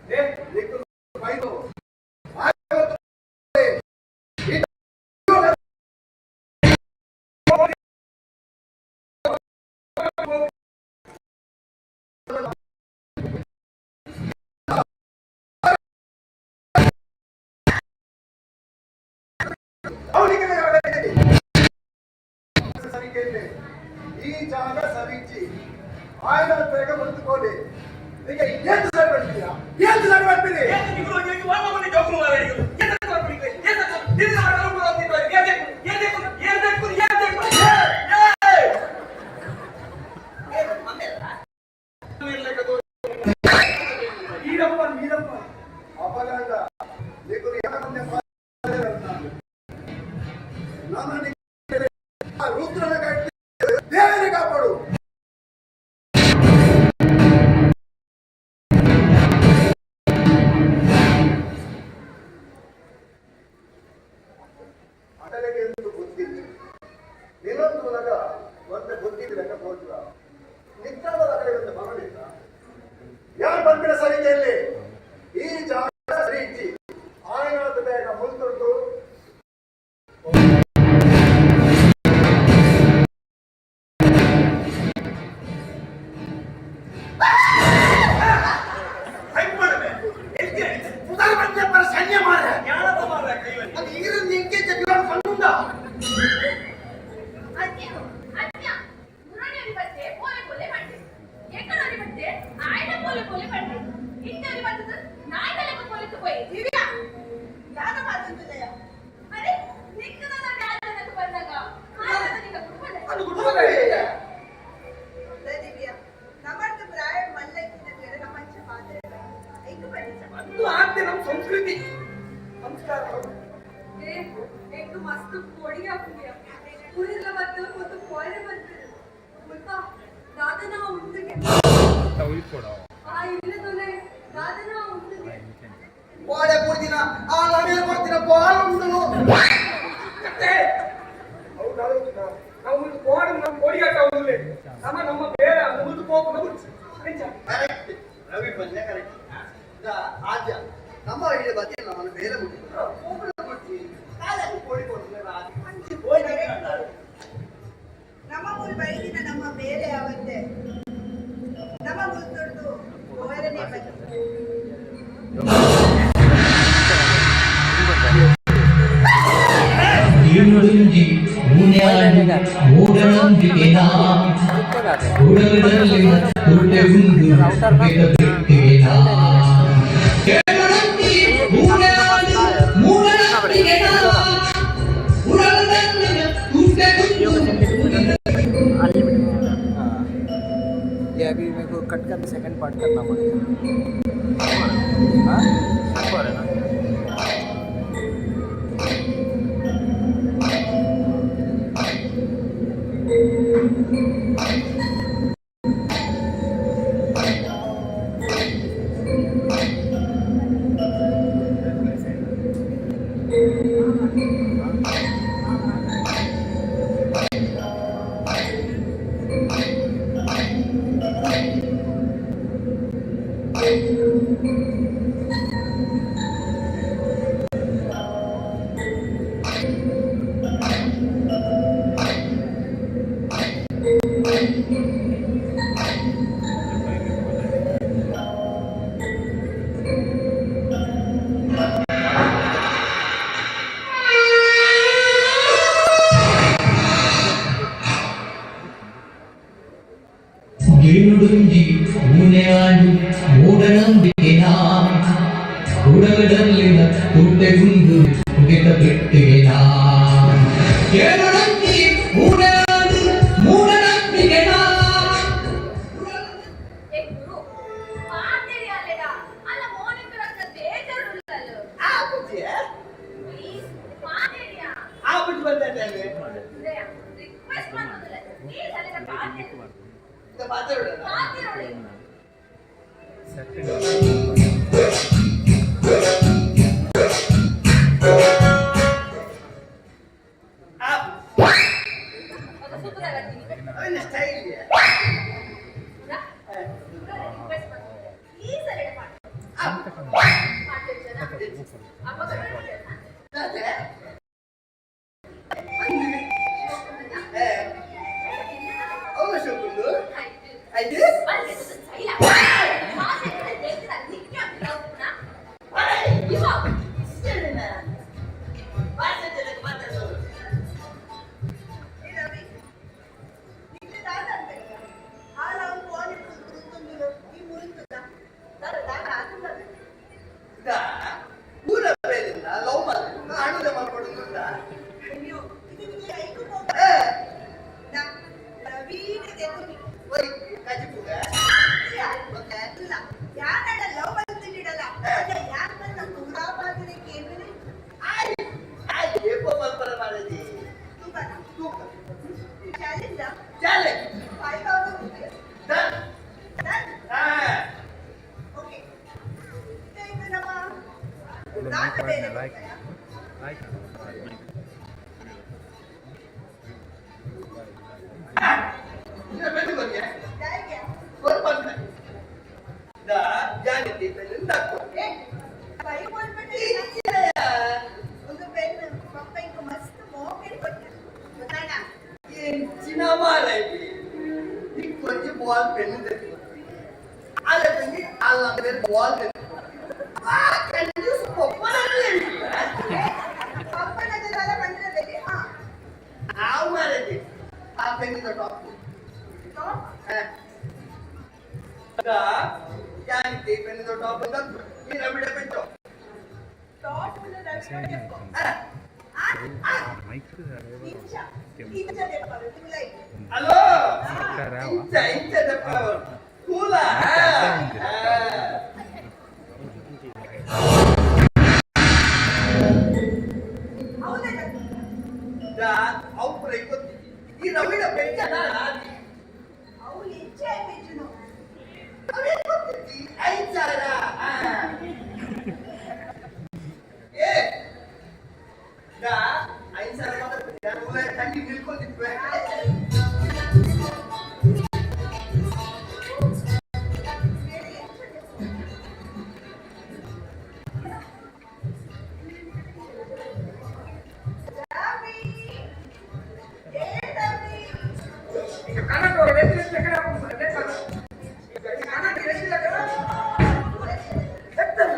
ಬೈದು ಈ ಜಾಗ ಸರಿಚಿ ఆయన ಬೇಗ ಮುಂದುಕೋಲಿ. ಈಗ ಏನು ಸರಿ ಬರ್ತೀರಾ? ಏನು ಸರಿ ಬರ್ತೀರಿ? ಅಪಗಂಡ నీకు ನಾನು ರುದ್ರನ ಕಟ್ಟಿ ದೇವರೇ ಕಾಪಾಡು. ಅಟಲೆಗೆ ಎಂದು ಬುದ್ಧಿ ನಿಲಂತುಲಗ ಒಂದು ಬುದ್ಧಿ ಲೆಕ್ಕ ಹೋದ್ರ ನಿತ್ಯಾದ ಕಡೆ ಒಂದು ಮರಳಿಲ್ಲ. ಯಾರು ಬಂದಿರ ಸರಿಗೆಯಲ್ಲಿ ಈ ಜಾಗ ಸರಿ ಇಜ್ಜಿ ಆಯನ ಬೇಗ ಮುಲ್ತುಂಟು. ಅಜ್ಞ ಅಜ್ಞ ಮುರಳಿ ಬತ್ತೆ ಪೋಲೆ ಪೋಲೆ ಪಂಡೆ, ಎಕ್ಕಡೋರಿ ಬತ್ತೆ ಆಯ್ನ ಪೋಲೆ ಪೋಲೆ ಪಂಡೆ, ಇಂಟರಿ ಬತ್ತದ ನಾಯ್ದಲೆಕ್ಕ ಪೊಲಿತು ಪೋಯಿ. ದಿವ್ಯಾ, ದಾದ ಮಾತಂತದಯ್ಯ? ಅರೆ, ನಿಕ್ಕದ ನಾಯ್ದನಕ್ಕೆ ಬಂದಾಗ ಆಯ್ನ ನಿಕ್ಕ ಕುಡುಪಲೆ. ದಿವ್ಯಾ, ನಮ್ಮರ್ದು ಪ್ರಾಯ ಮಲ್ಲ ಇತ್ತಿನ ನಮ್ಮ ಅಂಚೆ ಪಾತ್ರೆ ಐಕು ಪಡಿಸ. ಅದು ಆಗ್ತೆ ನಮ್ಮ ಸಂಸ್ಕೃತಿ ಸಂಸ್ಕಾರ. ಏ, ಎಂಕ್ ಮಸ್ತ್ ಪೊಡಿ ಆಪುಂಡಿಯ ಊರೆಲ್ಲ ಬತ್ತು ಮತ್ತು ಪೋಯರೆ ಬರ್ತಾರೆ ಮುಲ್ಪ ದಾದನ ಉಂಡುಗೆ. ಆ ಇಲ್ಲದೊಲೆ ದಾದನ ಉಂಡುಗೆ. ಕೋಡೆ ಕೊಡ್ತೀನ, ಆ ನಮಗೆ ಕೊಡ್ತೀನ ಬಾಲ್ ಉಂಡು. ಹೌದು, ನಾವು ಮುಂದೆ ಕೋಡೆ ನಮ್ಮ ಕೋಡಿಗಾಟ ಉಂಡ್ಲೆ ನಮ್ಮ ನಮ್ಮ ಬೇರೆ ಮುಂದೆ ಹೋಗ್ಕೊಂಡು. ಕರೆಕ್ಟ್, ರವಿ ಪಲ್ಯ ಕರೆಕ್ಟ್. ಆದ್ಯ ನಮ್ಮ ಐಡಿಯಾ ಬಗ್ಗೆ ನಮ್ಮನ್ನು ಬೇರೆ ಮುಟ್ಟಿದ್ರು ಕೋಪದ ಕೊಡ್ತಿ ಕಾಲಕ್ಕೆ ಕೋಡಿ ಕೊಡ್ತಿಲ್ಲ. ಅಂಚಿ ಹೋಯ್. ನಮ್ಮ ಮೂಲ ಬೈದಿನ ನಮ್ಮ ಬೇರೆ ಅವತ್ತೆ ನಮ್ಮ ಮುಲ್ತೊಡ್ದು ಪೋಯರನೇ ಬನ್ನಿ. ಏಳುಂಜಿ ಊನ್ಯಾಡು ಮೂಢನಂಬಿಕೆನಾ ಉಡಲದಲ್ಲಿನ ತುಟೆ ಉಂಡು ಬೆದ ಬೆಟ್ಟಿಗೆನಾ. ಏಳುಂಜಿ ಊನ್ಯಾಡು ಮೂಢನಂಬಿಕೆನಾ ಉಡಲದಲ್ಲಿನ ತುಟೆ ಉಂಡು. ये अभी मेरे को कट कर सेकंड पार्ट करना पड़ेगा। हाँ। ಏಳುಂಜಿ ಊನ್ಯಾಡು ಮೂಢನಂಬಿಕೆನಾ ಉಡಲದಲ್ಲಿನ ತುಟೆ ಉಂಡು ಬೆದ ಬೆಟ್ಟಿಗೆನಾ. ಏಳುಂಜಿ ಊನ್ಯಾಡು ಮೂಢನಂಬಿಕೆನಾ. ಏ ಗುರು, ಪಾತೆರಿ ಅಲ್ಲೆಡ ಅಲ್ಲ ಮೋನಿಕ ರಕ್ಕ ಬೇಜಾರುಳ್ಳಲು. ಆ ಬುದ್ಧಿ. ಪ್ಲೀಸ್ ಪಾತೆರಿಯಾ. ಆ ಬುದ್ಧಿ ಬಂದ. ರಿಕ್ವೆಸ್ಟ್ ಮಾಡೋದಿಲ್ಲ, ಪ್ಲೀಸ್ ಅಲ್ಲೆಡ ಪಾತೆರಿ. ಮಾತಾಡೋಣ. ಪಾತೆರೋಳೆ. ಆ ఒక ಸೂಪರ್. ಸ್ಟೈಲ್. ರಿಕ್ವೆಸ್ಟ್ ಮಾಡೋದಿಲ್ಲ, ಪ್ಲೀಸ್ ಅಲ್ಲೆಡ ಪಾತೆ. ಆ ಮಾತಾಡ್ತಾನ? ಅಪ್ಪಗ ದಾದೆ? ಅಂದು. ಏ, ಅವ್ವ ಶೋಕುಂಡು. ಐದು? ಏ ರವಿ, ನಿಕ್ಲೆ ದಾದ ಅನ್ಬೇಕ? ಆಲ್ ಅವ್ನು ಫೋನ್ ಇಟ್ಕೊಂಡು ಕುಂತೊಂದುಲು, ಈ ಮುರಿಂತದ. ದಾದ ದಾದ ಆತುಂಡದ. ಇದ, ಊರ ಬೇಲಿಂದ ಲವ್ ಮಾಡ್ಕೊಂಡು ಅಣುದ ಮಾಡ್ಕೊಡುದುಂಡ. ಅಯ್ಯೋ, ಇದು ನಿಕ್ಲೆ ಐಕು ಪೋಪ. ಏ, ನಾ ರವೀನ ದೆಕುನಿ. ಒಯ್, ಕಜಿಪುಗ. ಇಲ್ಲ, ಇಲ್ಲ. ಯಾರಡ ಲವ್ ಬಂದಿಡಲ್ಲ. ಅಲ್ಲ, ಯಾರ್ ಬಂದ ದೂರ ಬಾಗಿಲೆ ಕೇಳ್ಬಿಡಿ. ಆಯ್, ಆಯ್, ಏಪೋ ಮಲ್ಪರ ಮಾರದಿ. ತೂಕನ. ತೂಕ. Challenge ಆ? Challenge. 5,000 rupees. Done. Done? ಹಾ. Okay. ಇದು ನಮ್ಮ ದಾದ ಬೇರೆ ಗೊತ್ತಾ? ನಿನ್ನ ಬೆನ್ನು ಗೊತ್ತೇ? ದಾಯಿಗೆ. ಒಂದು ಬಂದ. The, ಜಾನಿತಿ ಬೆನ್ನು ದಕ್ಕು. ಏ, ಕೈ ಕೊಟ್ಬಿಟ್ಟು ಇಚ್ಛೆಯ. ಒಂದು ಪೆನ್ ಪಪ್ಪ ಇಂಕ ಮಸ್ತ್ ಮೋಕೆಡ್ ಕೊಟ್ಟೆ ಗೊತ್ತಾಣ. ಎಂಚಿನ ಮಾರೈತಿ. ಇಕ್ಕೊಂಜಿ ಬಾಲ್ ಪೆನ್ನು ತೆಕ್ಕು. ಅಲ್ಲ ತಂಗಿ, ಅಲ್ಲ ಅಂದ್ರೆ ಬಾಲ್ ತೆಕ್ಕು. ಆ ಕಂಜೂಸ್ ಪಪ್ಪನ ಪಪ್ಪನ ಜೊತೆ ಬಂದಿರದಲ್ಲಿ ಹಾ. ಆವು ಮಾರೈತಿ. ಆ ಪೆನ್ನಿದ ಟಾಪ್. ಟಾಪ್. ಜಾನಿತಿ ಪೆನ್ನಿದ ಟಾಪ್ ತಂದು. ನೀನ ಬಿಡ ಪೆಂಚೋ. ಟಾಪ್ ಇಂಚ ಇಂಚ ದೆಪ್ಪರು ತುಲೈ. ಹಲೋ, ಇಂಚ ಇಂಚ ದಪ್ಪ ಕೂಲ. ಹೌದಲ್ಲ? ಅವು ಪೂರ ಗೊತ್ತಿ. ಈ ರವಿಡ ಪೆಂಚ ಅವು ಎಂಚ ಪೆಜ್ಜುನು. ಅವೇ ಗೊತ್ತಿದ್ದಿ 5,000. ಏ ದಾ 5,000 ಮಾತ್ರ ತಂಗಿ ನಿಲ್ಕೊಂಡಿದ್ವೆ. ಬೇರೆ ಎಂಚ ದೆಪ್ಪು. ರವಿ, ಏ ರವಿ. ಈಗ ಕನ್ನಡ ಎತ್ತಿ ಕಡೆ ಕನ್ನಡ ಎತ್ತಿಲ್ಲ ಕಣ. ಎತ್ತಲ್ಲ.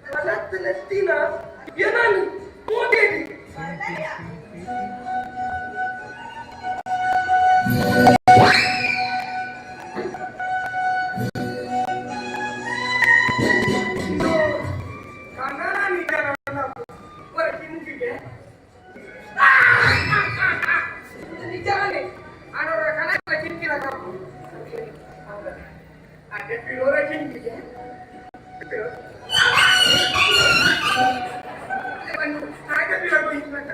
ಕನ್ನಡ ಎತ್ತಿನ ಏನಾನು ಮೋಟೇಡಿ. ಬಲ್ಲಯ್ಯ. ಇದು ಕನ್ನಡ ನಿಜ ಹೊರ ಕಿಂಕಿಗೆ ಇದು ನಿಜವೇ ಆನೋರ ಕನ್ನಡ ಕಿಂಕಿನ ಕಪ್ಪು ಅದೇ ಪಿರೋರ ಕಿಂಕಿಗೆ ಹಾಗೆ ಪಿರೋ ಇದ್ನಕ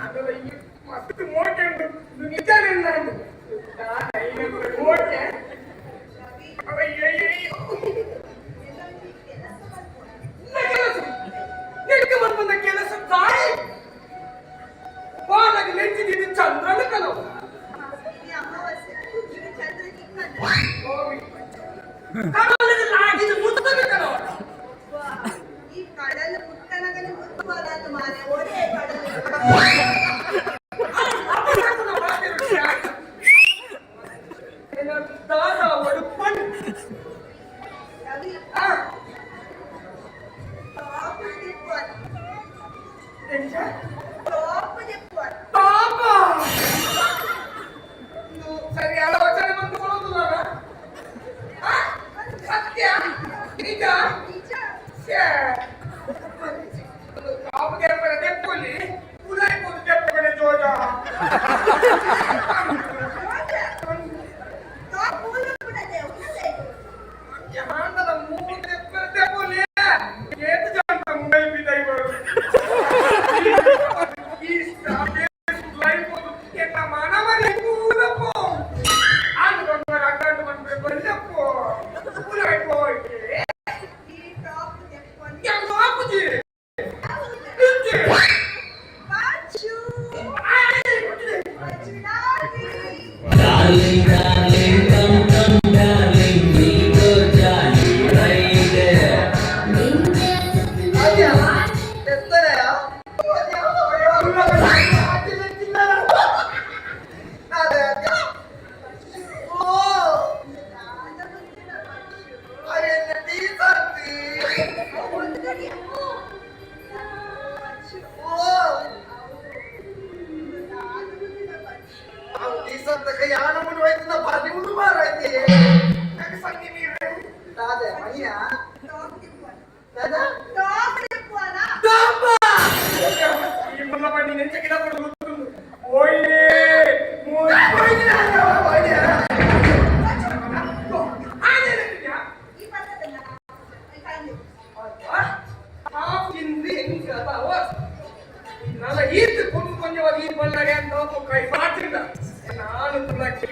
ಆಮೇಲೆ ಈ ಮಸ್ತ್ ಮೋಟೆ ಉಂಟು. ಇದು ನಿಜವೇ ನಾನು ಮೋಟೆ. ರವಿ, ಅಯ್ಯಯ್ಯೋ. ಎಲ್ಲೊಂದು ಕೆಲಸ ಮಾಡ್ಬೋದು. ಕೆಲಸ ನಿನಗೆ ಬಂದ ಕೆಲಸ ತಾಯಿ ಬಾನಾಗಿ ನೆಂಚಿದ್ದು ಚಂದ್ರನ ಕಲವು. ಇದು ಅಮಾವಾಸ್ಯೆ, ಈಗ ಚಂದ್ರ ಚಿಕ್ಕಂದ. ಕಡಲಿಗೆ ಲಾಗಿದ್ದು ಮುತ್ತನ ಕಲವು. ವಾ, ಈ ಕಡಲು ಮುಟ್ಟನಗನೆ ಮುತ್ತುವಲಾತು ಮಾರೆ ಒರೇ ಕಡಲು. ದಾದ ಅವಳು ಪಣ್. ರವಿ, ಟಾಪ್ ದೆಪ್ಪುವನ. ಎಂಚ? ಟಾಪ್ ದೆಪ್ಪುವನ. ಪಾಪ ಇದು ಸರಿಯಾದ ವಚನ ಬಂದು ಕೊಡೋದು ನಾನು. ಸತ್ಯ ನಿಜ. ನಿಜ. ಶ್ಯೇ. ಟಾಪ್ ದೆಪ್ಪರೆ ದೆಪ್ಪೊಲಿ ಉಲಾಯಿ ಪೋದು ದೆಪ್ಪಗಡೆ ಜೋಜ. ಜೋಜ, ಟಾಪ್ ಮೂಲ ಪುಡದೆ ಉನ್ನಲೆ. ಹಾಂಡದ ಮೂರು ದೆಪ್ಪರೆ ದೆಪ್ಪೊಲಿ ಏತು ಜನ ಮುಂಬೈ ಬಿದ್ದೈವರು ಈ ಸ್ಟಾಪ್ ಉಲಾಯಿ ಪೋದು ಎನ್ನ ಮಾನವರಿ ಪೂರಪ್ಪೋ ಆಂಡು ಬಂದ್ರೆ ಅಡ್ಡಾಂಡು ಬಂದ್ರೆ ಬಲ್ಲಪ್ಪೋ ಉಲಾಯಿ ಪೋಯ್ಕೆ. ಈ ಟಾಪ್ ದೆಪ್ಪುವನ. ಯಾವುದು ಹಾಕುಜಿ? ಹೌದು. ಇಜ್ಜಿ. ಪಾಚು. ಆಯ್ ಕೊಟ್ಟಿದೆ. ಪಚುಡಾವಿ. Darling, darling, come, come, darling, నీతో. ದಾದೆ ಮಣಿಯ ಟಾಪ್ ತಿಪ್ಪುವನ ದಾದಾ ಟಾಪ್ ತಿಪ್ಪುವನ ಈ ಮುಲ್ಲ ಪಂಡಿ ನೆಂಚ ಗಿಡ ಕೊಡು ಓಯ್ನೆ ಈ ಪದದನ್ನ ಕಾಯಿ ನನ್ನ ಈತ್ ಕೊಂಡು ಕೊಂಜವಾಗಿ ಈ ಬಲ್ಲಗೆ ಅಂತ ಕೈ ಮಾತಿಲ್ಲ ನಾನು ತುಳಕ್ಕೆ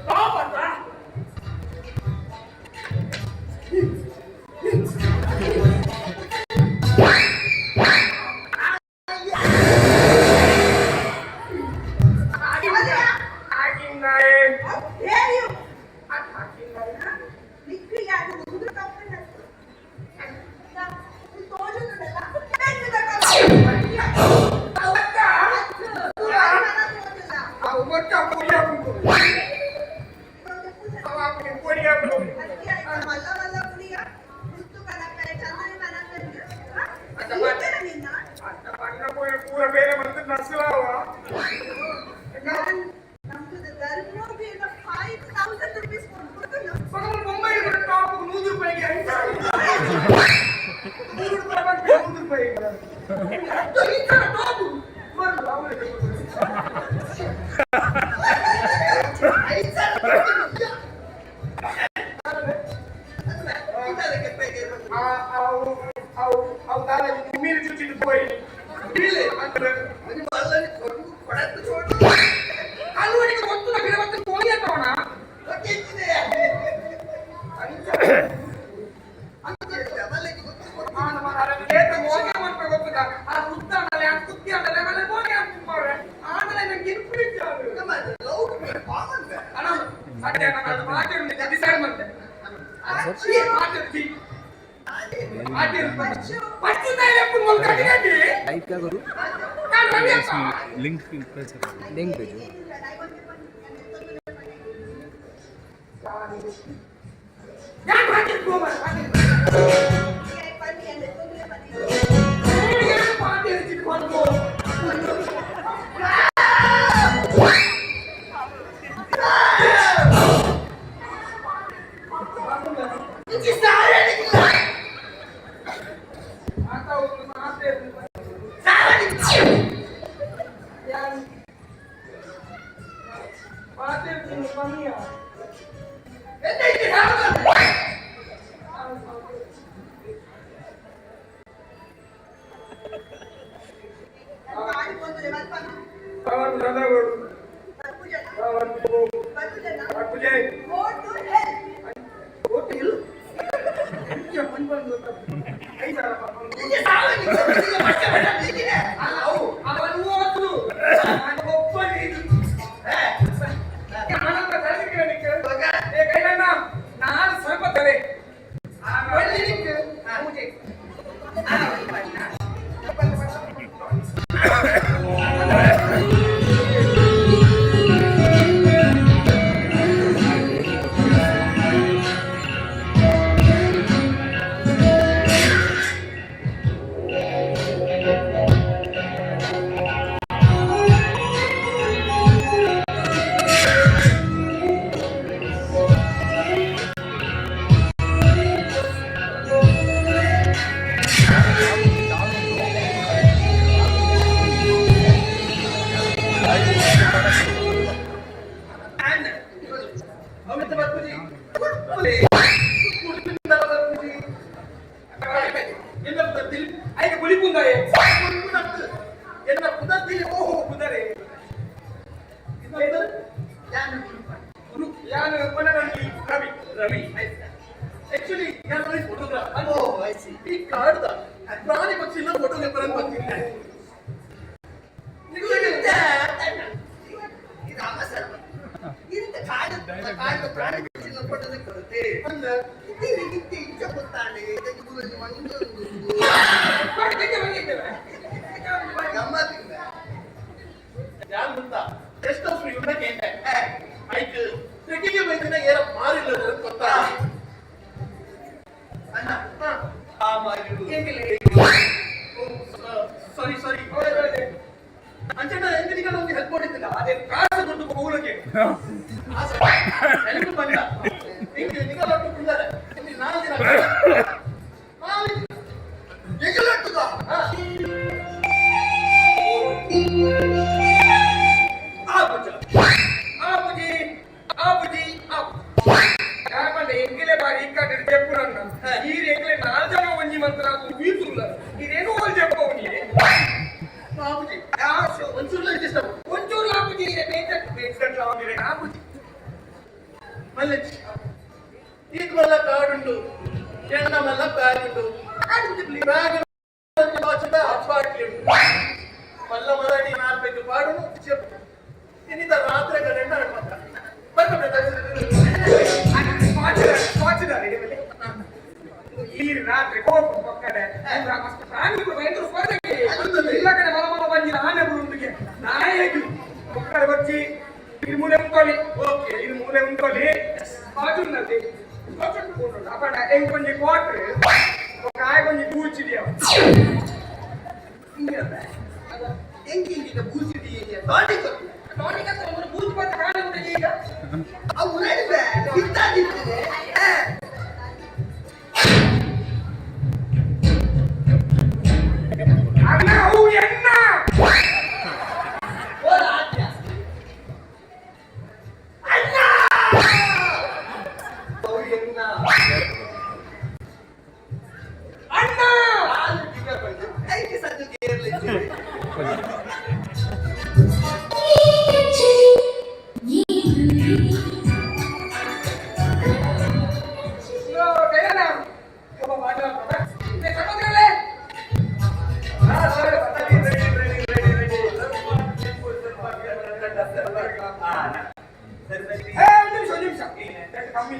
ಟಾಪ್ ಅಂತ. ಆಗಿನ್ನಾಯೆ. How dare you? ಆಗಿನ್ನಾಯೆ. ನಿಕ್ಕು ಯಾರು ಒಂದು ತಪ್ಪನ್ನ ತೋಜುಂಡಲ್ಲ ಅವಕ್ಕ ಅವಕ್ಕ ಪೊಡಿ ಹಾಕು. ಅವ ಪೊಡಿ ಹಾಕು. ಮಲ್ಲ ಮಲ್ಲ ಪುಡಿಯ ಮುತ್ತು ಕನಕರೆ ಚಂದನ ಕನಕರೆ ನಿನ್ನ ಅಂತ ಬಣ್ಣ ಪೋಯ ಪೂರ ಬೇರೆ ಮತ್ತೆ ನಸುಲಾವ. ನಮ್ದು ಧರ್ಮೋಗಿ 5,000 ರುಪೀಸ್ ಕೊಡ್ಬಿಟ್ಟು ಮಗನ ಬೊಂಬೈ ಟಾಪ್ 100 ರೂಪಾಯಿಗೆ, 100 ರೂಪಾಯಿ ಬಂತು, 100 ರೂಪಾಯಿ ಈ ತರ ಟಾಪು ಬರಲ್ಲ ಅವನಿಗೆ. ಅವು ಅವು ಅವು ದಾದ ನೀರು ಚುಚ್ಚಿಟ್ಟು ಪೋಯಿ ಅಂದ್ರೆ ಅಲ್ವಡಿಗೆ ಗೊತ್ತು ನಮಗೆ ಮತ್ತೆ ಕೋಳಿ ಅಂತವಣ. ಆ ಸುತ್ತಾಣಲೆ ಆ ಕುತ್ತಿ ಆಡಲೆ ಆಮೇಲೆ ಮೋಗೆ ಅಂತಾರೆ ಆಮೇಲೆ ನಂಗೆ ಇನ್ಫ್ಲೂಯೆನ್ಸ್ ಅಣ್ಣ ಸತ್ಯ ನಾನು ಮಾತಾಡಿ ಡಿಸೈಡ್ ಮಾಡ್ತೆ ಮಾತಾಡ್ತಿ ಮಾತಾಡಿ टाइप क्या करूँ? लिंक लिंक भेजो। Go to hell. ನಾನು ಸ್ವಲ್ಪ ತಲೆ ಪೂಜೆ. ರವಿ ರವಿ ಆಕ್ಚುಲಿ ನಾನು ಫೋಟೋಗ್ರಾಫರ್. ಈ ಕಾರ್ಡ್ದ ಪ್ರಾಣಿ ಪಕ್ಷಿ ಎಲ್ಲ ಫೋಟೋಗ್ರಾಫರ್ ಅಂತ ಬರ್ತೀನಿ. ಅಂದ್ರೆ ಯಾರು ಗೆಸ್ಟ್ ಹೌಸ್ ಇವ್ನ ಕೇಂದ್ರ ಐಕ್ ತೆಗಿಗೆ ಬೈದಿನ ಏರ ಮಾರಿಲ್ಲ ಗೊತ್ತಾ ಅಣ್ಣ? ಆ ಮಾರಿಡು. ಸಾರಿ ಸಾರಿ, ಅಂಚಣ್ಣ ಎಂತನಿಗೆ ಒಂದು ಹೆಲ್ಪ್ ಮಾಡಿದ್ದಿಲ್ಲ. ಅದೇ ಕಾಸು ದುಡ್ಡು ಹೋಗ್ಲಿಕ್ಕೆ ಹೆಲ್ಪ್ ಬಂದ ಹಿಂಗೆ ನಿಗಲಟ್ಟು. ಈತ್ ಮಲ್ಲ ಕಾಡುಂಡು ಎಣ್ಣ ಮಲ್ಲ ಬ್ಯಾಗ್ ಉಂಡು. ಬ್ಯಾಗ್ ಬಾಟ್ಲಿ ಉಂಡು. ಮಲ್ಲ ಮರಡಿ ನಾಲ್ಕು ಪಾಡುನು చెప్పు. ಇನಿತ ರಾತ್ರಿ ಗಂಡ ಮತ್ತ ಈ ರಾತ್ರಿ ಕೋಪ ಪಕ್ಕಡೆ ಮಸ್ತ್ ಪ್ರಾಣಿಗಳು ಭಯಂಕರ ಸ್ಪರ್ಧೆಗೆ ಇಲ್ಲ ಕಡೆ ಮಲ ಮಲ ಬಂದಿನ ಆನೆ ಬುರುಂಡಿಗೆ ನಾಯಕಿ ಒಕ್ಕಡೆ ಬಚ್ಚಿ ಇದು ಮೂಲೆ ಉಂಟೋಲಿ. ಓಕೆ, ಇದು ಮೂಲೆ ಉಂಟೋಲಿ ಬಾಜುನ್ನದಿ ಅಪಡ ಎಂಗ್ ಒಂಜಿ ಕ್ವಾರ್ಟರ್ ఒక ಆಯ್ ಒಂಜಿ ಬೂಚಿಡಿಯ. ಎಂಕಿಂಗಿನ ಬೂಸಿಡಿ ಟಾನಿಕ್. ಟಾನಿಕ್ ಅಂತ ಒಂದು ಬೂಚ್ ಬಂತ ಕಾಣುವುದು ಈಗ. ಅವು ನಡುವೆ ಇತ್ತಾಗಿರ್ತದೆ. ಅಣ್ಣ, ಅವು ಎಣ್ಣ. ಅಣ್ಣ, ಅವು ಎನ್ನ. ಅಣ್ಣ. ಐಕೆ ಸದ್ಯಕ್ಕೆ ಇರಲಿ. ನಿಮಿಷ ನಿಮಿಷ ಕಮ್ಮಿ.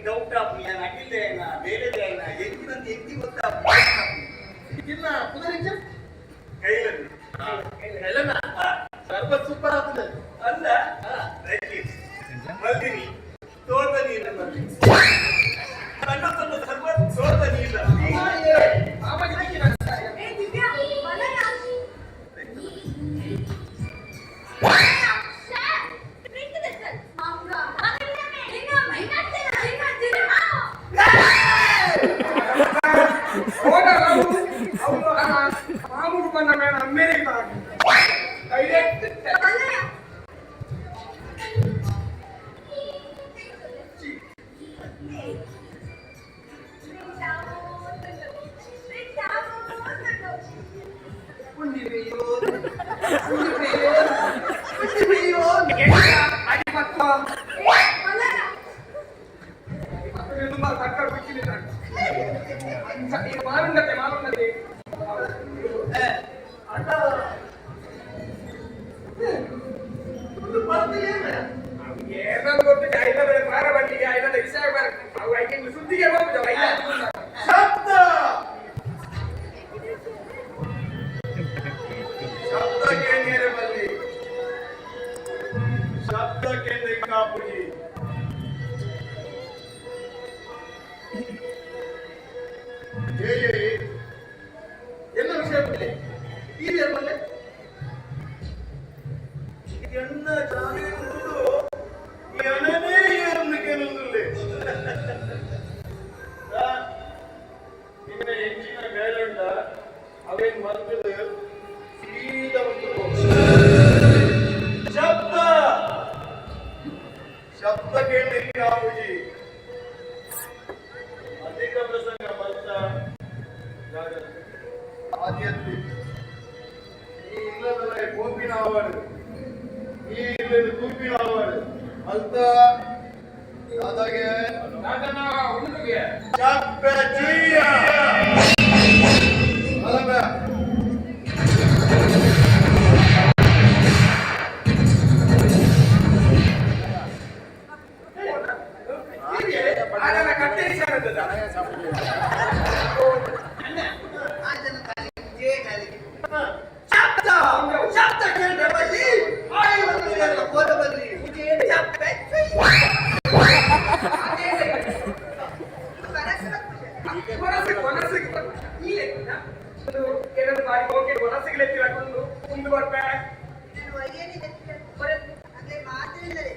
ಡೌಟ್ ಅಡಿಲ್ಲ ಬೇರೆ ಎಂಕಿನಂತ ಎಂಕಿ ಗೊತ್ತಾ? ಇನ್ನ ಪುನರಿಂಚ ಕೈಲಲ್ಲಿ ಕೈಲನ್ನ ಸರ್ಬತ್ ಸೂಪರ್ ಆಗ್ತದೆ. ಅಲ್ಲ, ಮಲ್ದಿನಿ ತೋಟ ನೀರು, ಸಣ್ಣ ಸಣ್ಣ ಸರ್ಬತ್ ತೋಟ ನೀರು. ಏ ದಿವ್ಯಾ, ಮಲಯ. ಮಾಮೂಲು ಬಂದ ಮೇಲೆ ಅಮ್ಮೇರಿಗೆ ಡೈರೆಕ್ಟ್. ಮಲಯ. ಅಡಿ ಮತ್ತು ತುಂಬಾ ತಕ್ಕ ಬಿಟ್ಟಿಲ್ಲ. ಮಾರುಂಡತೆ ಮಾರುಂಡತೆ. ಅಣ್ಣ, ಒಂದು ಬರ್ತಿಲ್ಲ. ಏನಂತ ಗೊತ್ತು, ಐದ ಬೆಳೆ ಮಾರ ಬಂಡಿಗೆ ಐದ ವಿಷಯ ಬರ ಅವು ಐಕೆ ಸುದ್ದಿಗೆ ಹೋಗುದು ಐದ. ಶಬ್ದ ಶಬ್ದ ಕೇಳಿದರೆ ಬಲ್ಲಿ ಶಬ್ದ ಕೇಂದ್ರ ಕಾಪುಜಿ. ಏ ಏ, ಎಲ್ಲ ವಿಷಯ ಬಲ್ಲೆ ಈ ಬಲ್ಲೆ. ಎಣ್ಣ ಜಾಗೆ ಉಂಟು ಎಣನೇ ಏರ್ನು ಕೆಲವುದಿಲ್ಲ. ನಿನ್ನ ಎಂಚಿನ ಮೇಲುಂಡ ಅವೇನ್ ಮಲ್ತದ ಸೀದಾ ಉಂಟು. ಶಬ್ದ ಶಬ್ದ ಕೇಳಿ ಕಾಪುಜಿ. ಅಧಿಕ ಪ್ರಸಂಗ ಮಲ್ತ ಜಾಗ್ರತೆ. ಆದ್ಯತೆ ಈ ಇಲ್ಲದಲ್ಲ ಗೋಪಿನ ಅವಾರ್ಡ್, ಈ ಇಲ್ಲದ ಗುಂಪಿನ ಅವಾರ್ಡ್ ಅಲ್ತ ದಾದಾಗೆ. ನಾದನ ಉಂಡುಗೆ. ಚಪ್ಪೆ ಚುಯ್ಯ ಅಲ್ಲಬ. ಅದನ್ನ ಕಟ್ಟೆ. ಶಬ್ದ ಶಬ್ದ ಕೇಳಿದ್ರೆ ಬಲ್ಲಿ ಆಯಿ ಬಂದಿರಲ್ಲ ಹೋದ ಬಲ್ಲಿ ಚಪ್ಪೆ. ಮನಸ್ಸಿಗೆ ಮನಸ್ಸಿಗೆ ಇಲ್ಲ ಏನಾದ್ರು ಬಾರಿ ಓಕೆ ಮನಸ್ಸಿಗೆ ಲೆತ್ತಿರಕೊಂಡು ಮುಂದೆ ಬರ್ಬೇ. ಅದೇ ಮಾತಿಲ್ಲದೆ.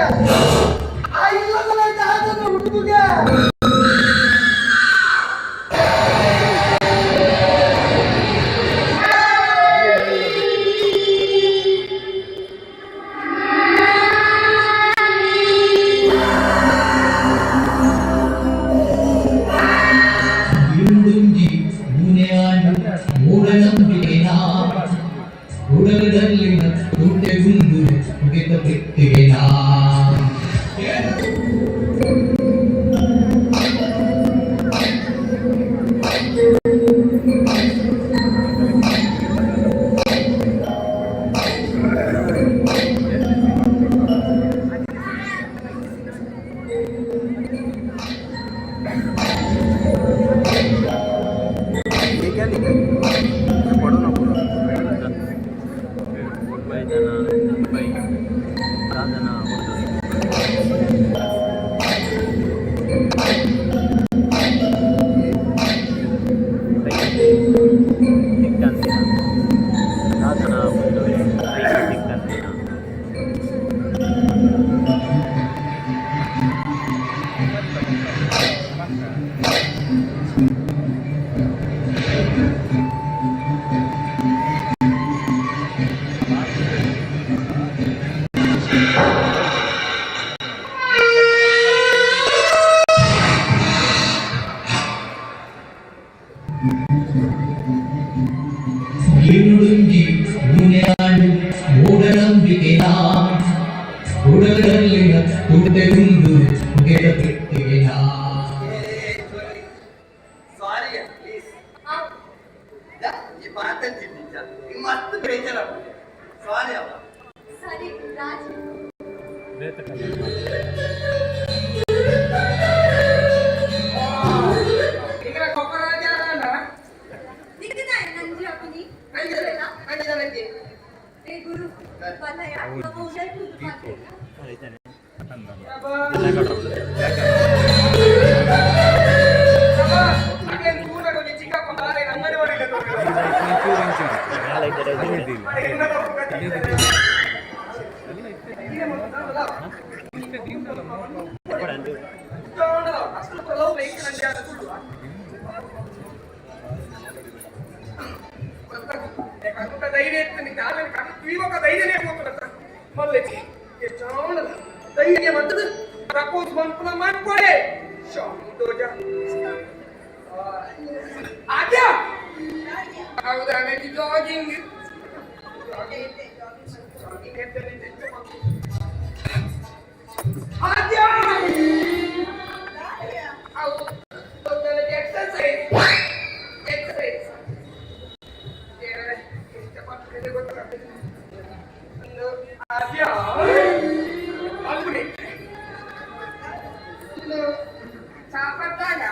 ಆ ಇಲ್ಲದಲ್ಲ ಜಾಗದ ಹುಡುಗ. ഇരുടുഞ്ചി ಮೂನೆಯಾಂಡು ಮೂಢನಂಬಿಕೆನಾ ಉಡಲದಲ್ಲಿನ ಗುಂಡು ಪುಗೆತ ಪೆಟ್ಟಿಗೆನಾ. ये क्या लिखा है? ये पढ़ो ना पूरा. ഇരുടുഞ്ചി ಮೂನೆಯಾಂಡು ಮೂಢನಂಬಿಕೆನಾ ಉಡಲದಲ್ಲಿನ ಗುಂಡು ಪುಗೆತ ಪೆಟ್ಟಿಗೆನಾ. ಸಾರಿ, ಪ್ಲೀಸ್. ಈ ಮಾತಾಡ್ತಿದ್ದ ಮಸ್ತ್ ಬೇಜಾರಾಗ್ತದೆ. ಸಾರಿ ಅವ. ಸರಿ ರಾಜು. ఇక్కడ కొబ్బరాజారా? ನಿಕ್ಕಿದ ನಂಜಿ ಅಪ್ಪನಿ. ಏ ಗುರು ಬಲ್ಲಯ್ಯ, ನಮ್ಮ ಉದಯಪುರದ ಪಾತ್ರ. ధైర్యం ధైర్యం మళ్ళీ ಧೈರ್ಯ ಬಂತದ ಪ್ರಪೋಸ್ ಬಂಪುನ ಮಾಡ್ಕೊಡೆ ಶಾಂತೋಜ ಆದ್ಯ. ಹೌದಾ? ಜಾಗಿಂಗ್ ಜಾಗಿಂಗ್ ಆದ್ಯ. ಹೌದು, ಎಕ್ಸರ್ಸೈಸ್ ಎಕ್ಸರ್ಸೈಸ್. ಗೊತ್ತಾಗ್ತದೆ ಆದ್ಯ. ಅಲ್ಪನೆ ಚಾಪತ್ತಾಗ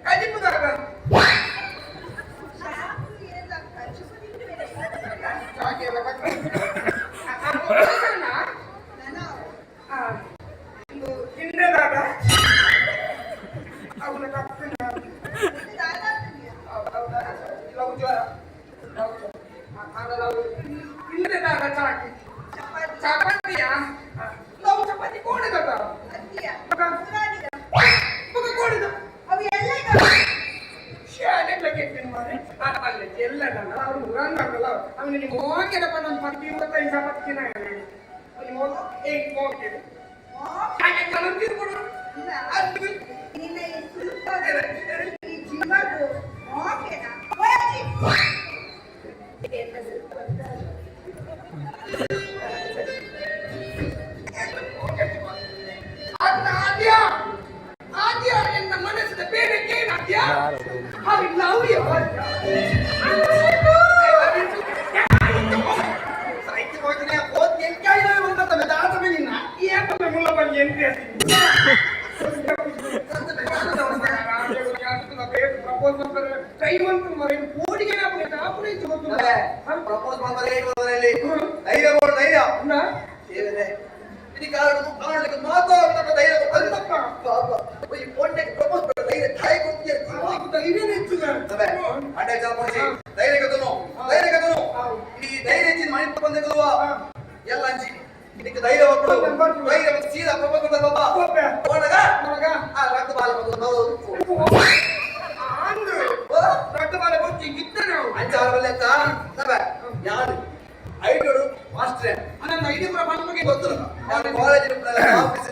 ಕಜಿಪುದಾಗ. ಹಿಂದೆದಾಗ ಅವನ ಕಪ್ಪಿನ ಹಿಂದೆದಾಗ ಚಾಕಿ ಚಪಾತಿಯಾ? ನಾವು ಚಪಾತಿ ಕೋಡಿದ ಕೋಡಿದ. ಅಲ್ಲ, ಎಲ್ಲ ಅವ್ರು ಉರಂಗಲ್ಲ. ಅವನು ನಿಮ್ಮ ಹೋಗ್ಯದಪ್ಪ. ನನ್ನ ಪತ್ನಿ 25 ಚಪಾತಿ ನಿಮ್ಮ ಏ ಹೋಗ್ತೇನೆ. ಹಾಗೆ ಕಲಂತಿರ್ಬಿಡು. ನಿನ್ನ ಈ ಸುಲ್ಪದ ಈ ಜೀವದು ಮೋಕೆನಾ ಹೋಯ್. ಆದ್ಯ, ಆದ್ಯ, ಎನ್ನ ಮನಸ್ಸಿನ ಬೇಡಿಕೆ ಏನು ಆದ್ಯ? I love you. ಸಾಹಿತ್ಯ ಹೋಗಿನ ಹೋದ್ ಎಂಕಾಯಿ ಬಂದ ದಾತ ನಿನ್ನ. ಏತಲ್ಲ ಮುಲ್ಲ ಬಂದು ಎಂಟ್ರಿ. ಪ್ರಪೋಸ್ ಮಾಡ್ತಾರೆ, ಟೈಮ್ ಅಂತ ಮರ ಕೋಡಿಗೆ ಆಪುನೆ. ಪ್ರಪೋಸ್ ಮಾಡ್ತಾರೆ ಇಲ್ಲಿ ಧೈರ್ಯ ಬೋಡು, ಧೈರ್ಯ. ಏನೇ ಇಡೀ ಕಾರಣ ಕಾಣಲಿಕ್ಕೆ ಮಾತಾಡ ಧೈರ್ಯ ಅಂತಪ್ಪ. ಪಾಪ ಈ ಪೊಣ್ಣೆಗೆ ಪ್ರಪೋಸ್ ಮಾಡ ಧೈರ್ಯ ತಾಯಿ ಕೊಡ್ತೀಯ. ಧೈರ್ಯ ಹೆಚ್ಚು. ಅಡ್ಡ ಚಾಪೋಸಿ ಧೈರ್ಯ ಕದನು, ಧೈರ್ಯ ಕದನು. ಈ ಧೈರ್ಯ ಹೆಚ್ಚಿನ ಮನೆ ಬಂದ ಎಲ್ಲ ಅಂಚಿ ಇದಕ್ಕೆ ಧೈರ್ಯ. ಯಾರು ಐಡಿಯೋಡು ಮಾಸ್ಟ್ರೆ. ನನ್ನ ಐಡಿಯಾ ಪೂರ ಪನ್ಪಗೆ. ಗೊತ್ತು, ನಾನು ಕಾಲೇಜ್ ಆಫೀಸ್